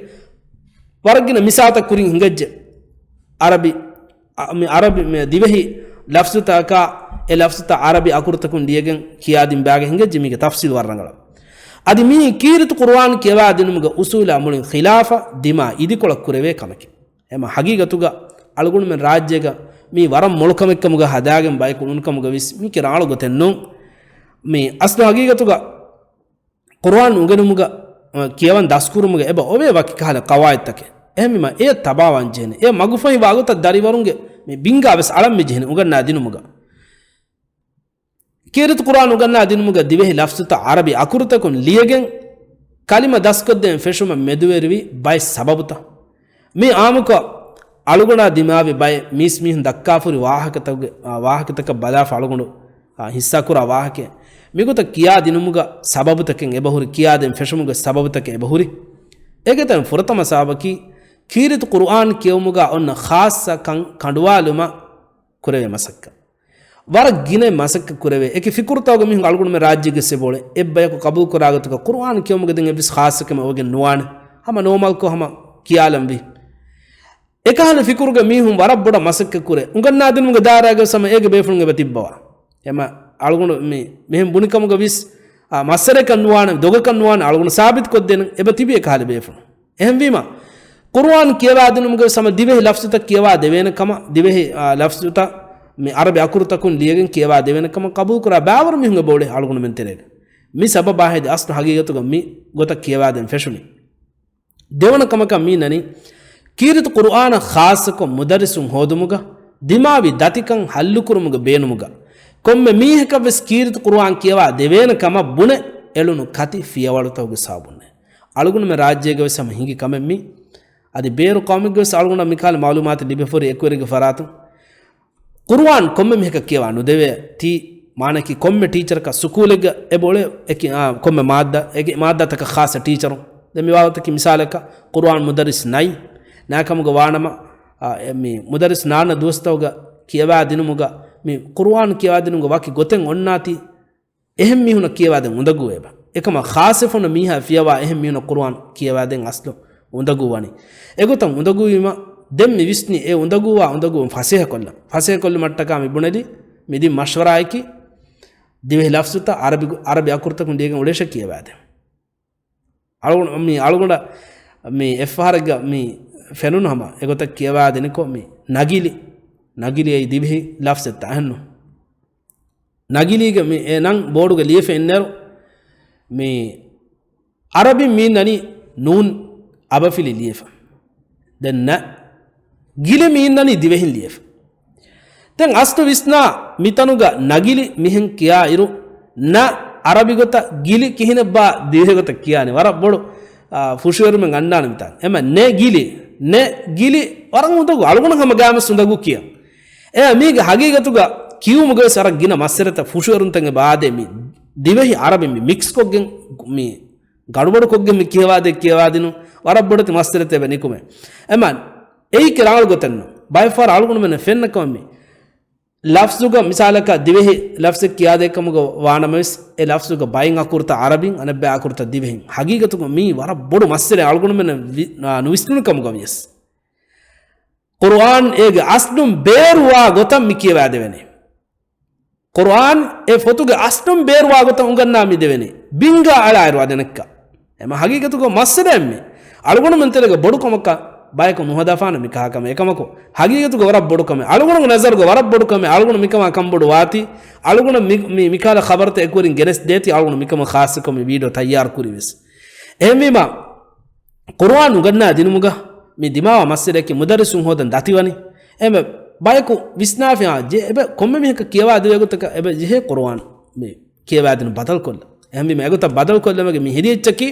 ވަރަށް ގިނަ މިސާލުތައް ކުރިން ހިނގައްޖެ. ޢަރަބި އަ، މި ޢަރަބި މި ދިވެހި ލަފްޒުތަކާ އެ ލަފްޒުތައް ޢަރަބި އަކުރުތަކުން ލިޔެގެން ކިޔާދިން ބާގެ ހިނގައްޖެ. މީގެ ތަފްޞީލް ވަރަށް ރަނގަޅަށް. އަދި މީ ކީރިތި ޤުރުއާން ކިޔަވާދިނުމުގެ އުޞޫލާ މުޅިން ޚިލާފަށް ދިމާ އިދިކޮޅަށް ކުރެވޭ ކަމެކެވެ. އެމަ ހަގީގަތުގަ އަޅުގަނޑުމެން ރާއްޖޭގަ މީ ވަރަށް މޮޅު ކަމެއް ކަމުގަ ހަދާގެން ބަޔަކު އުޅުނު ކަމުގަ ވިސް މީކީ ރަނގަޅު ގޮތެއް ނޫން. މީ އަސްލު ހަގީގަތުގަ ޤުރުއާން އުނގެނުމުގަ، އަ، ކިޔަވަން ދަސްކުރުމުގަ އެބަ އޮވޭ ވަކި ކަހަލަ ޤަވާޢިދުތަކެއް. އެހެންވީމަ އެ ތަބާވާން ޖެހެނީ. އެ މަގުފަހި ވާގޮތަށް ދަރިވަރުންގެ މި ބިންގާ ވެސް އަޅަން މި ޖެހެނީ އުނގަންނާ ދިނުމުގަ. ކީރިތި ޤުރުއާން އުނގަންނާ ދިނުމުގަ ދިވެހި ލަފްޒުތައް ޢަރަބި އަކުރުތަކުން ލިޔެގެން ކަލިމަ ދަސްކޮށްދޭން ފެށުމަށް މެދުވެރިވި ބައެއް ސަބަބުތައް. މި އާއްމުކޮށް އަޅުގަނޑާ ދިމާވި ބައެއް މީސްމީހުން ދައްކާފަހުރި ވާހަކަތަކުގެ، އާ، ވާހަކަތަކަށް ބަލާފަ އަޅުގަނޑު، އާ، ހިއްސާކުރާ ވާހަކައެއް. މިގޮތަށް ކިޔާދިނުމުގަ ސަބަބުތަކެއް އެބަހުރި، ކިޔާދޭން ފެށުމުގެ ސަބަބުތަކެއް އެބަހުރި. އޭގެ ތެރެއިން ފުރަތަމަ ސަބަބަކީ ކީރިތި ޤުރުއާން ކިޔެވުމުގަ އޮންނަ ޚާއްޞަ ކަން ކަނޑުވާލުމަށް ކުރެވޭ މަސައްކަތް. ވަރަށް ގިނަ މަސައްކަތް ކުރެވޭ. އެކި ފިކުރުތަކުގެ މީހުން އަޅުގަނޑުމެ ރާއްޖޭގެ ސެބޯޅެ އެއްބަޔަކު ޤަބޫލުކުރާގޮތުގަ ޤުރުއާން ކިޔުމުގެ ދެން އެއްވެސް ޚާއްޞަކަމެއް އޮވެގެން ނުވާނެ. ހަމަ ނޯމަލްކޮށް ހަމަ ކިޔާލަންވީ. އެކަހަލަ ފިކުރުގެ މީހުން ވަރަށް ބޮޑަށް މަސައްކަތް ކުރޭ. އުނގަންނާދިނުމުގެ ދާއިރާގަ ވެސް ހަމަ އޭގެ ބޭފުޅުން އެބަ ތިއްބަވާ. އެމަ އަޅުގަނޑު މި، މިހެން ބުނިކަމުގަ ވިސް، އާ، މައްސަރެކަށް ނުވާނެ، ދޮގަކަށް ނުވާނެ، އަޅުގަނޑު ސާބިތުކޮށްދޭނެ އެބަ ތިބި އެކަހަލަ ބޭފުޅުން. އެހެންވީމަ، ޤުރުއާން ކިޔަވާދިނުމުގެ ވެސް ހަމަ ދިވެހި ލަފްޒުތައް ކިޔަވާ ދެވޭނެ ކަމަށް، ދިވެހި، އާ، ލަފްޒުތައް މި އަރަބި އަކުރުތަކުން ލިޔެގެން ކިޔަވާ ދެވޭނެ ކަމަށް ޤަބޫލުކުރާ ބާވަރު މީހުން އެބައުޅޭ އަޅުގަނޑުމެން ތެރޭގަ. މި ސަބަބާ ހެދި އަސްލު ހަގީގަތުގަ މި ގޮތަށް ކިޔަވާދޭން ފެށުނީ. ދެވަނަ ކަމަކަށް މީ ނަނީ، ކީރިތި ޤުރުއާނަށް ޚާއްޞަކޮށް މުދައްރިސުން ހޯދުމުގަ، ދިމާވި ދަތިކަން ހައްލުކުރުމުގެ ބޭނުމުގަ، ކޮންމެ މީހަކަށްވެސް ކީރިތި ޤުރުއާން ކިޔަވާ ދެވޭނެ ކަމަށް ބުނެ އެޅުނު ކަތި ފިޔަވަޅުތަކުގެ ސަބަބުންނޭ. އަޅުގަނޑުމެ ރާއްޖޭގަވެސް ހަމަ ހިނގި ކަމެއް މީ. އަދި ބޭރު ޤައުމެއްގެވެސް އަޅުގަނޑަށް މިކާލަ މައުލޫމާތު ލިބިފަ ހުރި އެކުވެރިގެ ފަރާތުން ޤުރުއާން ކޮންމެ މީހަކަށް ކިޔަވާ ނުދެވޭ. ތީ މާނައަކީ ކޮންމެ ޓީޗަރަކަށް ސުކޫލެއްގަ އެބައުޅޭ އެކި، އާ، ކޮންމެ މާއްދާ، އެކި މާއްދާތަކަށް ޚާއްޞަ ޓީޗަރު. ދެން މި ބާވަތަކީ މިސާލަކަށް ޤުރުއާން މުދައްރިސް ނައި. ނާކަމުގަ ވާނަމަ، އާ، އެ މި މުދައްރިސް ނާންނަ ދުވަސްތަކުގަ ކިޔަވާ ދިނުމުގަ، މި ޤުރުއާން ކިޔަވާ ދިނުމުގަ ވަކި ގޮތެއް އޮންނާތީ، އެހެން މީހުނަށް ކިޔަވާދޭން އުނދަގޫވޭބަ. އެކަމަށް ޚާއްޞަފުން މީހާ ފިޔަވާ އެހެން މީހުނަށް ޤުރުއާން ކިޔަވާދޭން އަސްލު އުނދަގޫވަނީ. އެގޮތަށް އުނދަގޫވީމަ، ދެން މި ވިސްނި އެ އުނދަގޫވާ އުނދަގޫވުން ފަސޭހަކޮށްލަން. ފަސޭހަކޮށްލުމަށްޓަކާ މި ބުނެލި މި ދިން މަޝްވަރާއަކީ، ދިވެހި ލަފްޒުތައް އަރަބި، އަރަބި އަކުރުތަކުން ލިޔެގެން އުޅޭށެ ކިޔަވާދޭން. އަޅުގަނޑު، މި އަޅުގަނޑަށް މި އެއްފަހަރެއްގަ މި ފެނުނު ހަމަ އެގޮތަށް ކިޔަވާދެނިކޮށް، މި ނަގިލި، ނަގިލި އެއީ ދިވެހި ލަފްޒެއްތަ އެހެންނު؟ ނަގިލީގެ މި އެ ނަން ބޯޑުގަ ލިޔެފަ އިންނައިރު، މި އަރަބިން މީންނަނީ ނޫން އަބަފިލި ލިޔެފަ. ދެން ނަ، ގިލި މީންނަނީ ދިވެހިން ލިޔެފަ. ދެން އަސްލު ވިސްނާ މިތަނުގަ ނަގިލި މިހެން ކިޔާއިރު، ނަ އަރަބި ގޮތަށް ގިލި ކިހިނެއްބާ ދިވެހި ގޮތަށް ކިޔާނެ. ވަރަށް ބޮޑު، އާ، ފުށުއެރުމެއް އަންނާނެ މިތާން. އެމަ ނެ ގިލި، ނެ ގިލި ވަރަށް އުނދަގޫ، އަޅުގަނޑު ހަމަ ގާމެސް އުނދަގޫ ކިޔަން. އެ މީގެ ހަގީގަތުގަ ކިޔުމުގަވެސް ވަރަށް ގިނަ މައްސަލަތައް ފުށުއެރުންތައް އެބަ އާދޭ. މި ދިވެހި އަރަބި މި މިކްސްކޮށްގެން، މި ގަޑުބަޑުކޮށްގެން މި ކިޔަވާދޭ ކިޔަވާދިނު ވަރަށް ބޮޑެތި މައްސަލަތައް އެބަ ނިކުމޭ. އެމަ އެއީ ކި ރާޅު ގޮތެއްނު. ބައެއްފަހަރު އަޅުގަނޑުމެން ފެންނަ ކަމަށް މި ލަފްޒުގަ މިސާލަކަށް ދިވެހި ލަފްޒެއް ކިޔާދޭ ކަމުގަ ވާނަމަވެސް، އެ ލަފްޒުގަ ބައެއް އަކުރުތައް އަރަބިން، އަނެއްބައި އަކުރުތައް ދިވެހިން. ހަގީގަތުގަ މީ ވަރަށް ބޮޑު މައްސަލައެއް އަޅުގަނޑުމެން ވި-، އާ، ނުވިސްނުނު ކަމުގަ ވިޔަސް. ޤުރުއާން އޭގެ އަސްލުން ބޭރުވާ ގޮތަށް މި ކިޔަވާދެވެނީ. ޤުރުއާން އެ ފޮތުގެ އަސްލުން ބޭރުވާ ގޮތަށް އުނގަންނާ މި ދެވެނީ. ބިންގާ އަޅާއިރު އަދެނެއްކަ. އެމަ ހަގީގަތުގަ މައްސަލައެއް މި. އަޅުގަނޑުމެން ތެރޭގަ ބޮޑު ކަމަކަށް ބަޔަކު ނުހަދާފާނެ މި ކަހަލަ ކަމެއް. އެކަމަކު ހަގީގަތުގަ ވަރަށް ބޮޑު ކަމެއް. އަޅުގަނޑުގެ ނަޒަރުގަ ވަރަށް ބޮޑު ކަމެއް. އަޅުގަނޑު މިކަމާ ކަންބޮޑު ވާތީ. އަޅުގަނޑަށް މި، މި، މިކަހަލަ ޚަބަރުތައް އެކުވެރިން ގެނެސް ދޭތީ. އަޅުގަނޑު މިކަމަށް ޚާއްޞަކޮށް މި ވީޑިއޯ ތައްޔާރު ކުރީ ވެސް. އެހެންވީމަ، ޤުރުއާން އުނގަންނާ ދިނުމުގަ މި ދިމާވާ މައްސަލައަކީ މުދައްރިސުން ހޯދަން ދަތިވަނީ. އެމެ ބަޔަކު ވިސްނާފިހާ ޖެ-، އެބަ ކޮންމެ މީހަކަށް ކިޔަވާ ދެވޭ ގޮތަކަށް އެބަ ޖެހޭ ޤުރުއާން މި ކިޔަވާދިނު ބަދަލުކޮށްލަ. އެހެންވީމަ އެގޮތަށް ބަދަލުކޮށްލުމުގެ މި ހެދި އެއްޗަކީ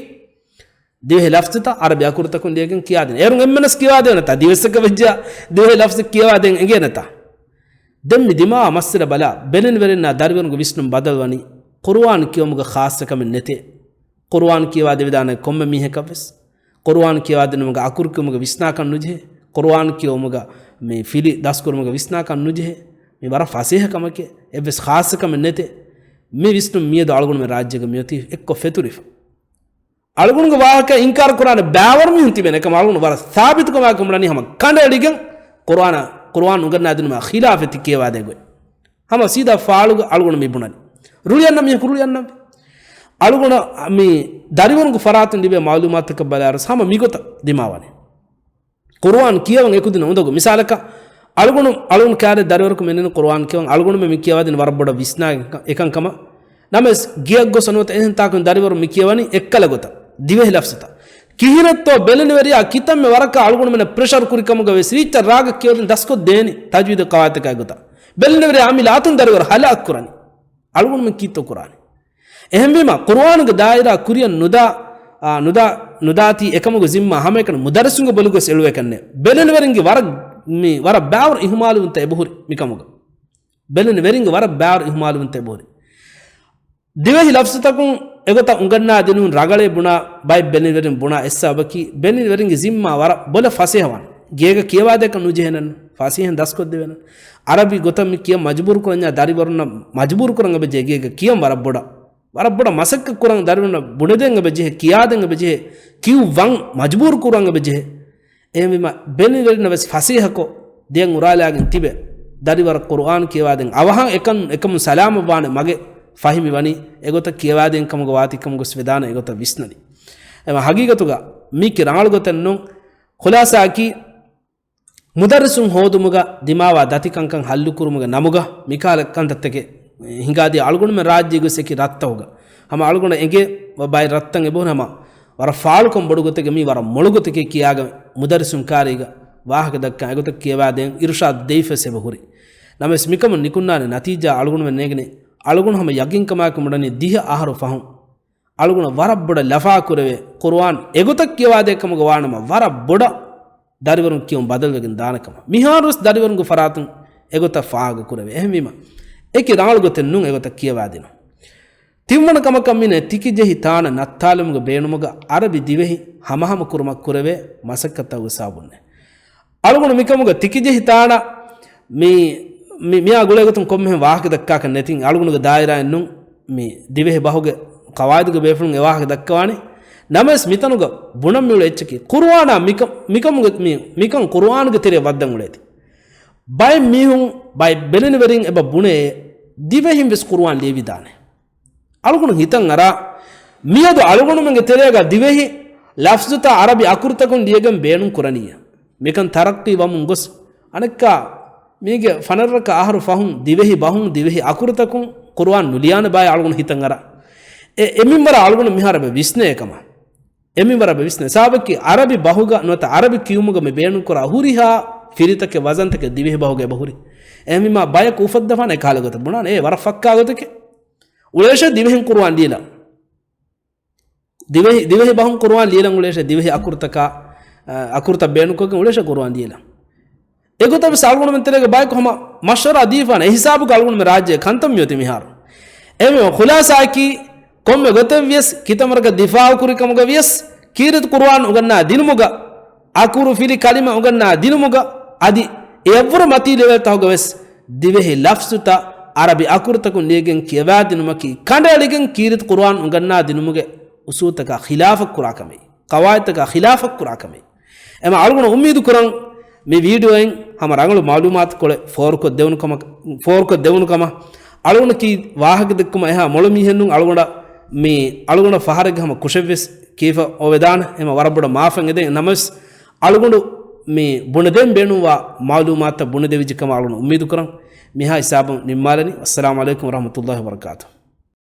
ދިވެހި ލަފްޒުތައް އަރަބި އަކުރުތަކުން ލިޔެގެން ކިޔާދިނު. އޭރުން އެންމެނަސް ކިޔަވާދެވޭނެތާ؟ ދިވެއްސަކަށް ވެއްޖާ ދިވެހި ލަފްޒެއް ކިޔަވާދޭން އެނގޭނެތާ؟ ދެން މި ދިމާވާ މައްސަލަ ބަލާ، ބެލެނިވެރިންނާ ދަރިވަރުންގެ ވިސްނުން ބަދަލުވަނީ، ޤުރުއާން ކިޔުމުގަ ޚާއްޞަ ކަމެއް ނެތޭ. ޤުރުއާން ކިޔަވާ ދެވިދާނެ ކޮންމެ މީހަކަށްވެސް. ޤުރުއާން ކިޔަވާދިނުމުގަ އަކުރު ކިޔުމުގެ ވިސްނާކަށް ނުޖެހޭ. ޤުރުއާން ކިޔުމުގަ މި ފިލި ދަސްކުރުމުގެ ވިސްނާކަށް ނުޖެހޭ. މި ވަރަށް ފަސޭހަ ކަމެކޭ. އެއްވެސް ޚާއްޞަ ކަމެއް ނެތޭ. މި ވިސްނުން މިއަދު އަޅުގަނޑުމެން ރާއްޖޭގަ މިއޮތީ އެއްކޮށް ފެތުރިފަ. އަޅުގަނޑުގެ ވާހަކަ އިންކާރު ކުރާނެ ބައިވަރު މީހުން ތިބޭނެ. އެކަމަށް އަޅުގަނޑު ވަރަށް ސާބިތުކަމާއެކު ބުނަނީ ހަމަ ކަނޑައެޅިގެން ޤުރުއާނަށް، ޤުރުއާން އުނގަންނާދިނުމާ ޚިލާފެއް ތި ކިޔަވާދޭ ގޮތް. ހަމަ ސީދާ ފާޅުގަ އަޅުގަނޑު މި ބުނަނީ. ރުޅިއަންނަ މީހަކު ރުޅިއަންނަންވީ. އަޅުގަނޑަށް މި ދަރިވަރުންގެ ފަރާތުން ލިބޭ މައުލޫމާތުތަކަށް ބަލާއިރު ހަމަ މިގޮތަށް ދިމާވަނީ. ޤުރުއާން ކިޔަވަން އެކުދިން އުނދަގޫ. މިސާލަކަށް، އަޅުގަނޑު، އަޅުގަނޑު ކާލެ ދަރިވަރަކު މެނިން ޤުރުއާން ކިޔަވަން، އަޅުގަނޑުމެ މި ކިޔަވާދިން ވަރަށް ބޮޑަށް ވިސްނާ އެކަން ކަމަށް. ނަމަވެސް، ގެއަށް ގޮސް ނުވަތަ އެހެން ތާކުން ދަރިވަރު މި ކިޔަވަނީ އެއްކަލަ ގޮތަށް، ދިވެހި ލަފްޒުތައް. ކިހިނެއްތޯ ބެލެނިވެރިޔާ ކިތަންމެ ވަރަކަށް އަޅުގަނޑުމެން ޕްރެޝަރު ކުރި ކަމުގަ ވެސް ރީއްޗަށް ރާގަށް ކިޔަވަދިން ދަސްކޮށް ދޭނީ ތަޖްވީދު ޤަވާއިދުތަކާ ގޮތަށް. ބެލެނިވެރިޔާ އަމިއްލަ އަތުން ދަރިވަރު ހަލާކު ކުރަނީ. އަޅުގަނޑުމެން ކީއްތޯ ކުރާނީ؟ އެހެންވީމަ، ޤުރުއާނުގެ ދާއިރާ ކުރިއަށް ނުދާ، އާ، ނުދާ، ނުދާތީ އެކަމުގެ ޒިންމާ ހަމައެކަނި މުދައްރިސުންގެ ބޮލުގަސް އެޅުވޭކަށްނެ. ބެލެނިވެރިންގެ ވަރަށް، މި، ވަރަށް ބާވަރު އިހުމާލުވުންތައް އެބަހުރި މިކަމުގަ. ބެލެނިވެރިންގެ ވަރަށް ބާވަރު އިހުމާލުވުންތައް އެބަހުރި. ދިވެހި ލަފްޒުތަކުން އެގޮތަށް އުނގަންނާ ދިނުން ރަގަޅޭ ބުނާ، ބައެއް ބެލެނިވެރިން ބުނާ އެއްސަބަކީ، ބެލެނިވެރިންގެ ޒިންމާ ވަރަށް ބޮލަށް ފަސޭހަވާން. ގޭގަ ކިޔަވާދޭކަށް ނުޖެހޭނެން، ފަސޭހަން ދަސްކޮށްދެވޭނެ. އަރަބި ގޮތަށް މި ކިޔަން މަޖުބޫރު ކުރަންޏާ ދަރިވަރުންނަށް މަޖުބޫރު ކުރަން އެބަޖެހޭ ގޭގަ ކިޔަން ވަރަށް ބޮޑަށް. ވަރަށް ބޮޑަށް މަސައްކަތް ކުރަން ދަރިވަރުންނަށް ބުނެދޭން އެބަޖެހޭ، ކިޔާދޭން އެބަޖެހޭ، ކިޔުއްވަން މަޖުބޫރު ކުރަން އެބަޖެހޭ. އެހެންވީމަ، ބެލެނިވެރިންނަށް ވެސް ފަސޭހަކޮށް ދެން އުރާލާގެން ތިބެ، ދަރިވަރަށް ޤުރުއާން ކިޔަވާދޭން އަވަހަށް އެކަން އެކަމުން ސަލާމަތްވާނެ މަގެއް ފަހި މި ވަނީ، އެގޮތަށް ކިޔަވާދޭން ކަމުގަ ވާތީ ކަމުގަސް ވެދާނެ އެގޮތަށް ވިސްނަނީ. އެމަ ހަގީގަތުގަ މީކީ ރަނގަޅު ގޮތެއް ނޫން. ޚުލާސާއަކީ، މުދައްރިސުން ހޯދުމުގަ ދިމާވާ ދަތިކަންކަން ހައްލުކުރުމުގެ ނަމުގަ މިކާލަ ކަންތައްތަކެއް ހިނގާދިޔަ އަޅުގަނޑުމެން ރާއްޖޭގަސް އެކި ރަށްތަކުގަ ހަމަ އަޅުގަނޑަށް އެނގޭ ބައެއް ރަށްތައް އެބަހުރި ހަމަ ވަރަށް ފާޅުކަން ބޮޑު ގޮތެއްގަ މީ ވަރަށް މޮޅު ގޮތެކޭ ކިޔާގެ މުދައްރިސުން ކާރީގަ ވާހަކަ ދައްކާ އެގޮތަށް ކިޔަވާދޭން އިރުޝާދު ދެވިފަސް އެބަހުރި. ނަމަވެސް މިކަމުން ނިކުންނާނެ ނަތީޖާ އަޅުގަނޑުމެން ނޭނގެނީ އަޅުގަނޑު ހަމަ ޔަގީންކަމާއެކު މިއުޅެނީ ދިހަ އަހަރު ފަހުން އަޅުގަނޑަށް ވަރަށް ބޮޑަށް ލަފާ ކުރެވޭ، ޤުރުއާން އެގޮތަށް ކިޔަވާދޭ ކަމުގަ ވާނަމަ، ވަރަށް ބޮޑަށް ދަރިވަރުން ކިޔުން ބަދަލުވެގެން ދާނެ ކަމަށް. މިހާރުވެސް ދަރިވަރުންގެ ފަރާތުން އެގޮތަށް ފާހަގަ ކުރެވޭ. އެހެންވީމަ، އެކި ރަނގަޅު ގޮތެއް ނޫން އެގޮތަށް ކިޔަވާދިނުން. ތިންވަނަ ކަމަކަށް މިނެ ތިކިޖެހި ތާނަ ނައްތާލުމުގެ ބޭނުމުގަ އަރަބި ދިވެހި ހަމަހަމަ ކުރުމަށް ކުރެވޭ މަސައްކަތްތަކުގެ ސަބަބުންނޭ. އަޅުގަނޑު މިކަމުގަ ތިކިޖެހި ތާނަ މި، މި، މިއާ ގުޅޭގޮތުން ކޮންމެހެން ވާހަކަ ދައްކާކަށް ނެތިން އަޅުގަނޑުގެ ދާއިރާއެއް ނޫން މި ދިވެހި ބަހުގެ ޤަވާއިދުގެ ބޭފުޅުން އެ ވާހަކަ ދައްކަވާނެ. ނަމަވެސް މިތަނުގަ ބުނަން މިއުޅޭ އެއްޗަކީ ޤުރުއާނާ މިކަ-، މިކަމުގެ މި، މިކަން ޤުރުއާންގެ ތެރެއަށް ވައްދަން އުޅޭތި. ބައެއް މީހުން ބައެއް ބެލެނިވެރިން އެބަ ބުނޭ ދިވެހިން ވެސް ޤުރުއާން ލިޔެވިދާނެ. އަޅުގަނޑު ހިތަށް އަރާ، މިއަދު އަޅުގަނޑުމެންގެ ތެރޭގަ ދިވެހި ލަފްޒުތައް އަރަބި އަކުރުތަކުން ލިޔެގެން ބޭނުން ކުރަނީއޭ. މިކަން ތަރައްޤީ ވަމުން ގޮސް، އަނެއްކާ މީގެ ފަނަރަ ރަކަ އަހަރު ފަހުން ދިވެހި ބަހުން ދިވެހި އަކުރުތަކުން ޤުރުއާން ނުލިޔާނެ ބާއޭ އަޅުގަނޑު ހިތަށް އަރާ. އެ، އެ މިންވަރަށް އަޅުގަނޑު މިހާރު އެބަ ވިސްނޭ ކަމަށް. އެ މިންވަރަށް އެބަ ވިސްނޭ. ސަބަބަކީ އަރަބި ބަހުގަ ނުވަތަ އަރަބި ކިޔުމުގަ މި ބޭނުން ކުރާ ހުރިހާ ފިރިތަކެއް ވަޒަންތަކެއް ދިވެހި ބަހުގަ އެބަ ހުރި. އެހެންވީމާ ބަޔަކު އުފައްދަފާނެ ކަހަލަ ގޮތަށް ބުނާނެ އޭ ވަރަށް ފައްކާ ގޮތެކޭ. އުޅޭށޭ ދިވެހިން ޤުރުއާން ލިޔެލަން. ދިވެހި، ދިވެހި ބަހުން ޤުރުއާން ލިޔެލަން އުޅޭށޭ ދިވެހި އަކުރުތަކާ، އަ، އަކުރުތައް ބޭނުންކޮށްގެން އުޅޭށޭ ޤުރުއާން ލިޔެލަން. އެގޮތަށް ވެސް އަޅުގަނޑުމެން ތެރޭގަ ބަޔަކު ހަމަ މަޝްވަރާ ދީފާނެ. އެ ހިސާބުގަ އަޅުގަނޑުމެން ރާއްޖޭ ކަންތައް މިއޮތީ މިހާރު. އެމެ ޚުލާސާއަކީ ކޮންމެ ގޮތެއް ވިޔަސް ކިތަންމެ ވަރަކަށް ދިފާޢު ކުރި ކަމުގަ ވިޔަސް ކީރިތި ޤުރުއާން އުނގަންނާ ދިނުމުގަ އަކުރު ފިލި ކަލިމަ އުނގަންނާ ދިނުމުގަ އަދި އެއަށްވުރެ މަތީ ލެވެލްތަކުގަ ވެސް ދިވެހި ލަފްޒުތައް އަރަބި އަކުރުތަކުން ލިޔެގެން ކިޔަވާދިނުމަކީ ކަނޑައެޅިގެން ކީރިތި ޤުރުއާން އުނގަންނާ ދިނުމުގެ އުސޫލުތަކާ ޚިލާފަށް ކުރާ ކަމެއް، ޤަވާޢިދުތަކާ ޚިލާފަށް ކުރާ ކަމެއް. އެމަ އަޅުގަނޑު އުއްމީދު ކުރަން މި ވީޑިއޯއިން ހަމަ ރަނގަޅު މަޢުލޫމާތުކޮޅެއް ފޯރުކޮށްދެވުނު ކަމަށް، ފޯރުކޮށްދެވުނު ކަމަށް. އަޅުގަނޑަކީ ވާހަކަ ދެއްކުމަށް އެހާ މޮޅު މީހެއް ނޫން. އަޅުގަނޑަށް މި، އަޅުގަނޑަށް ފަހަރެއްގެ ހަމަ ކުށެއްވެސް ކީފަ އޮވެދާނެ. އެމަ ވަރަށް ބޮޑަށް މާފަށް އެދެން. ނަމަވެސް އަޅުގަނޑު މި ބުނެދޭން ބޭނުންވާ މަޢުލޫމާތުތައް ބުނެދެވިއްޖެ ކަމަށް އަޅުގަނޑު އުއްމީދު ކުރަން. މިހާ ހިސާބުން ނިންމާލަނީ. އައްސަލާމު ޢަލައިކުމް ވަރަޙްމަތުﷲި ވަބަރަކާތުހު.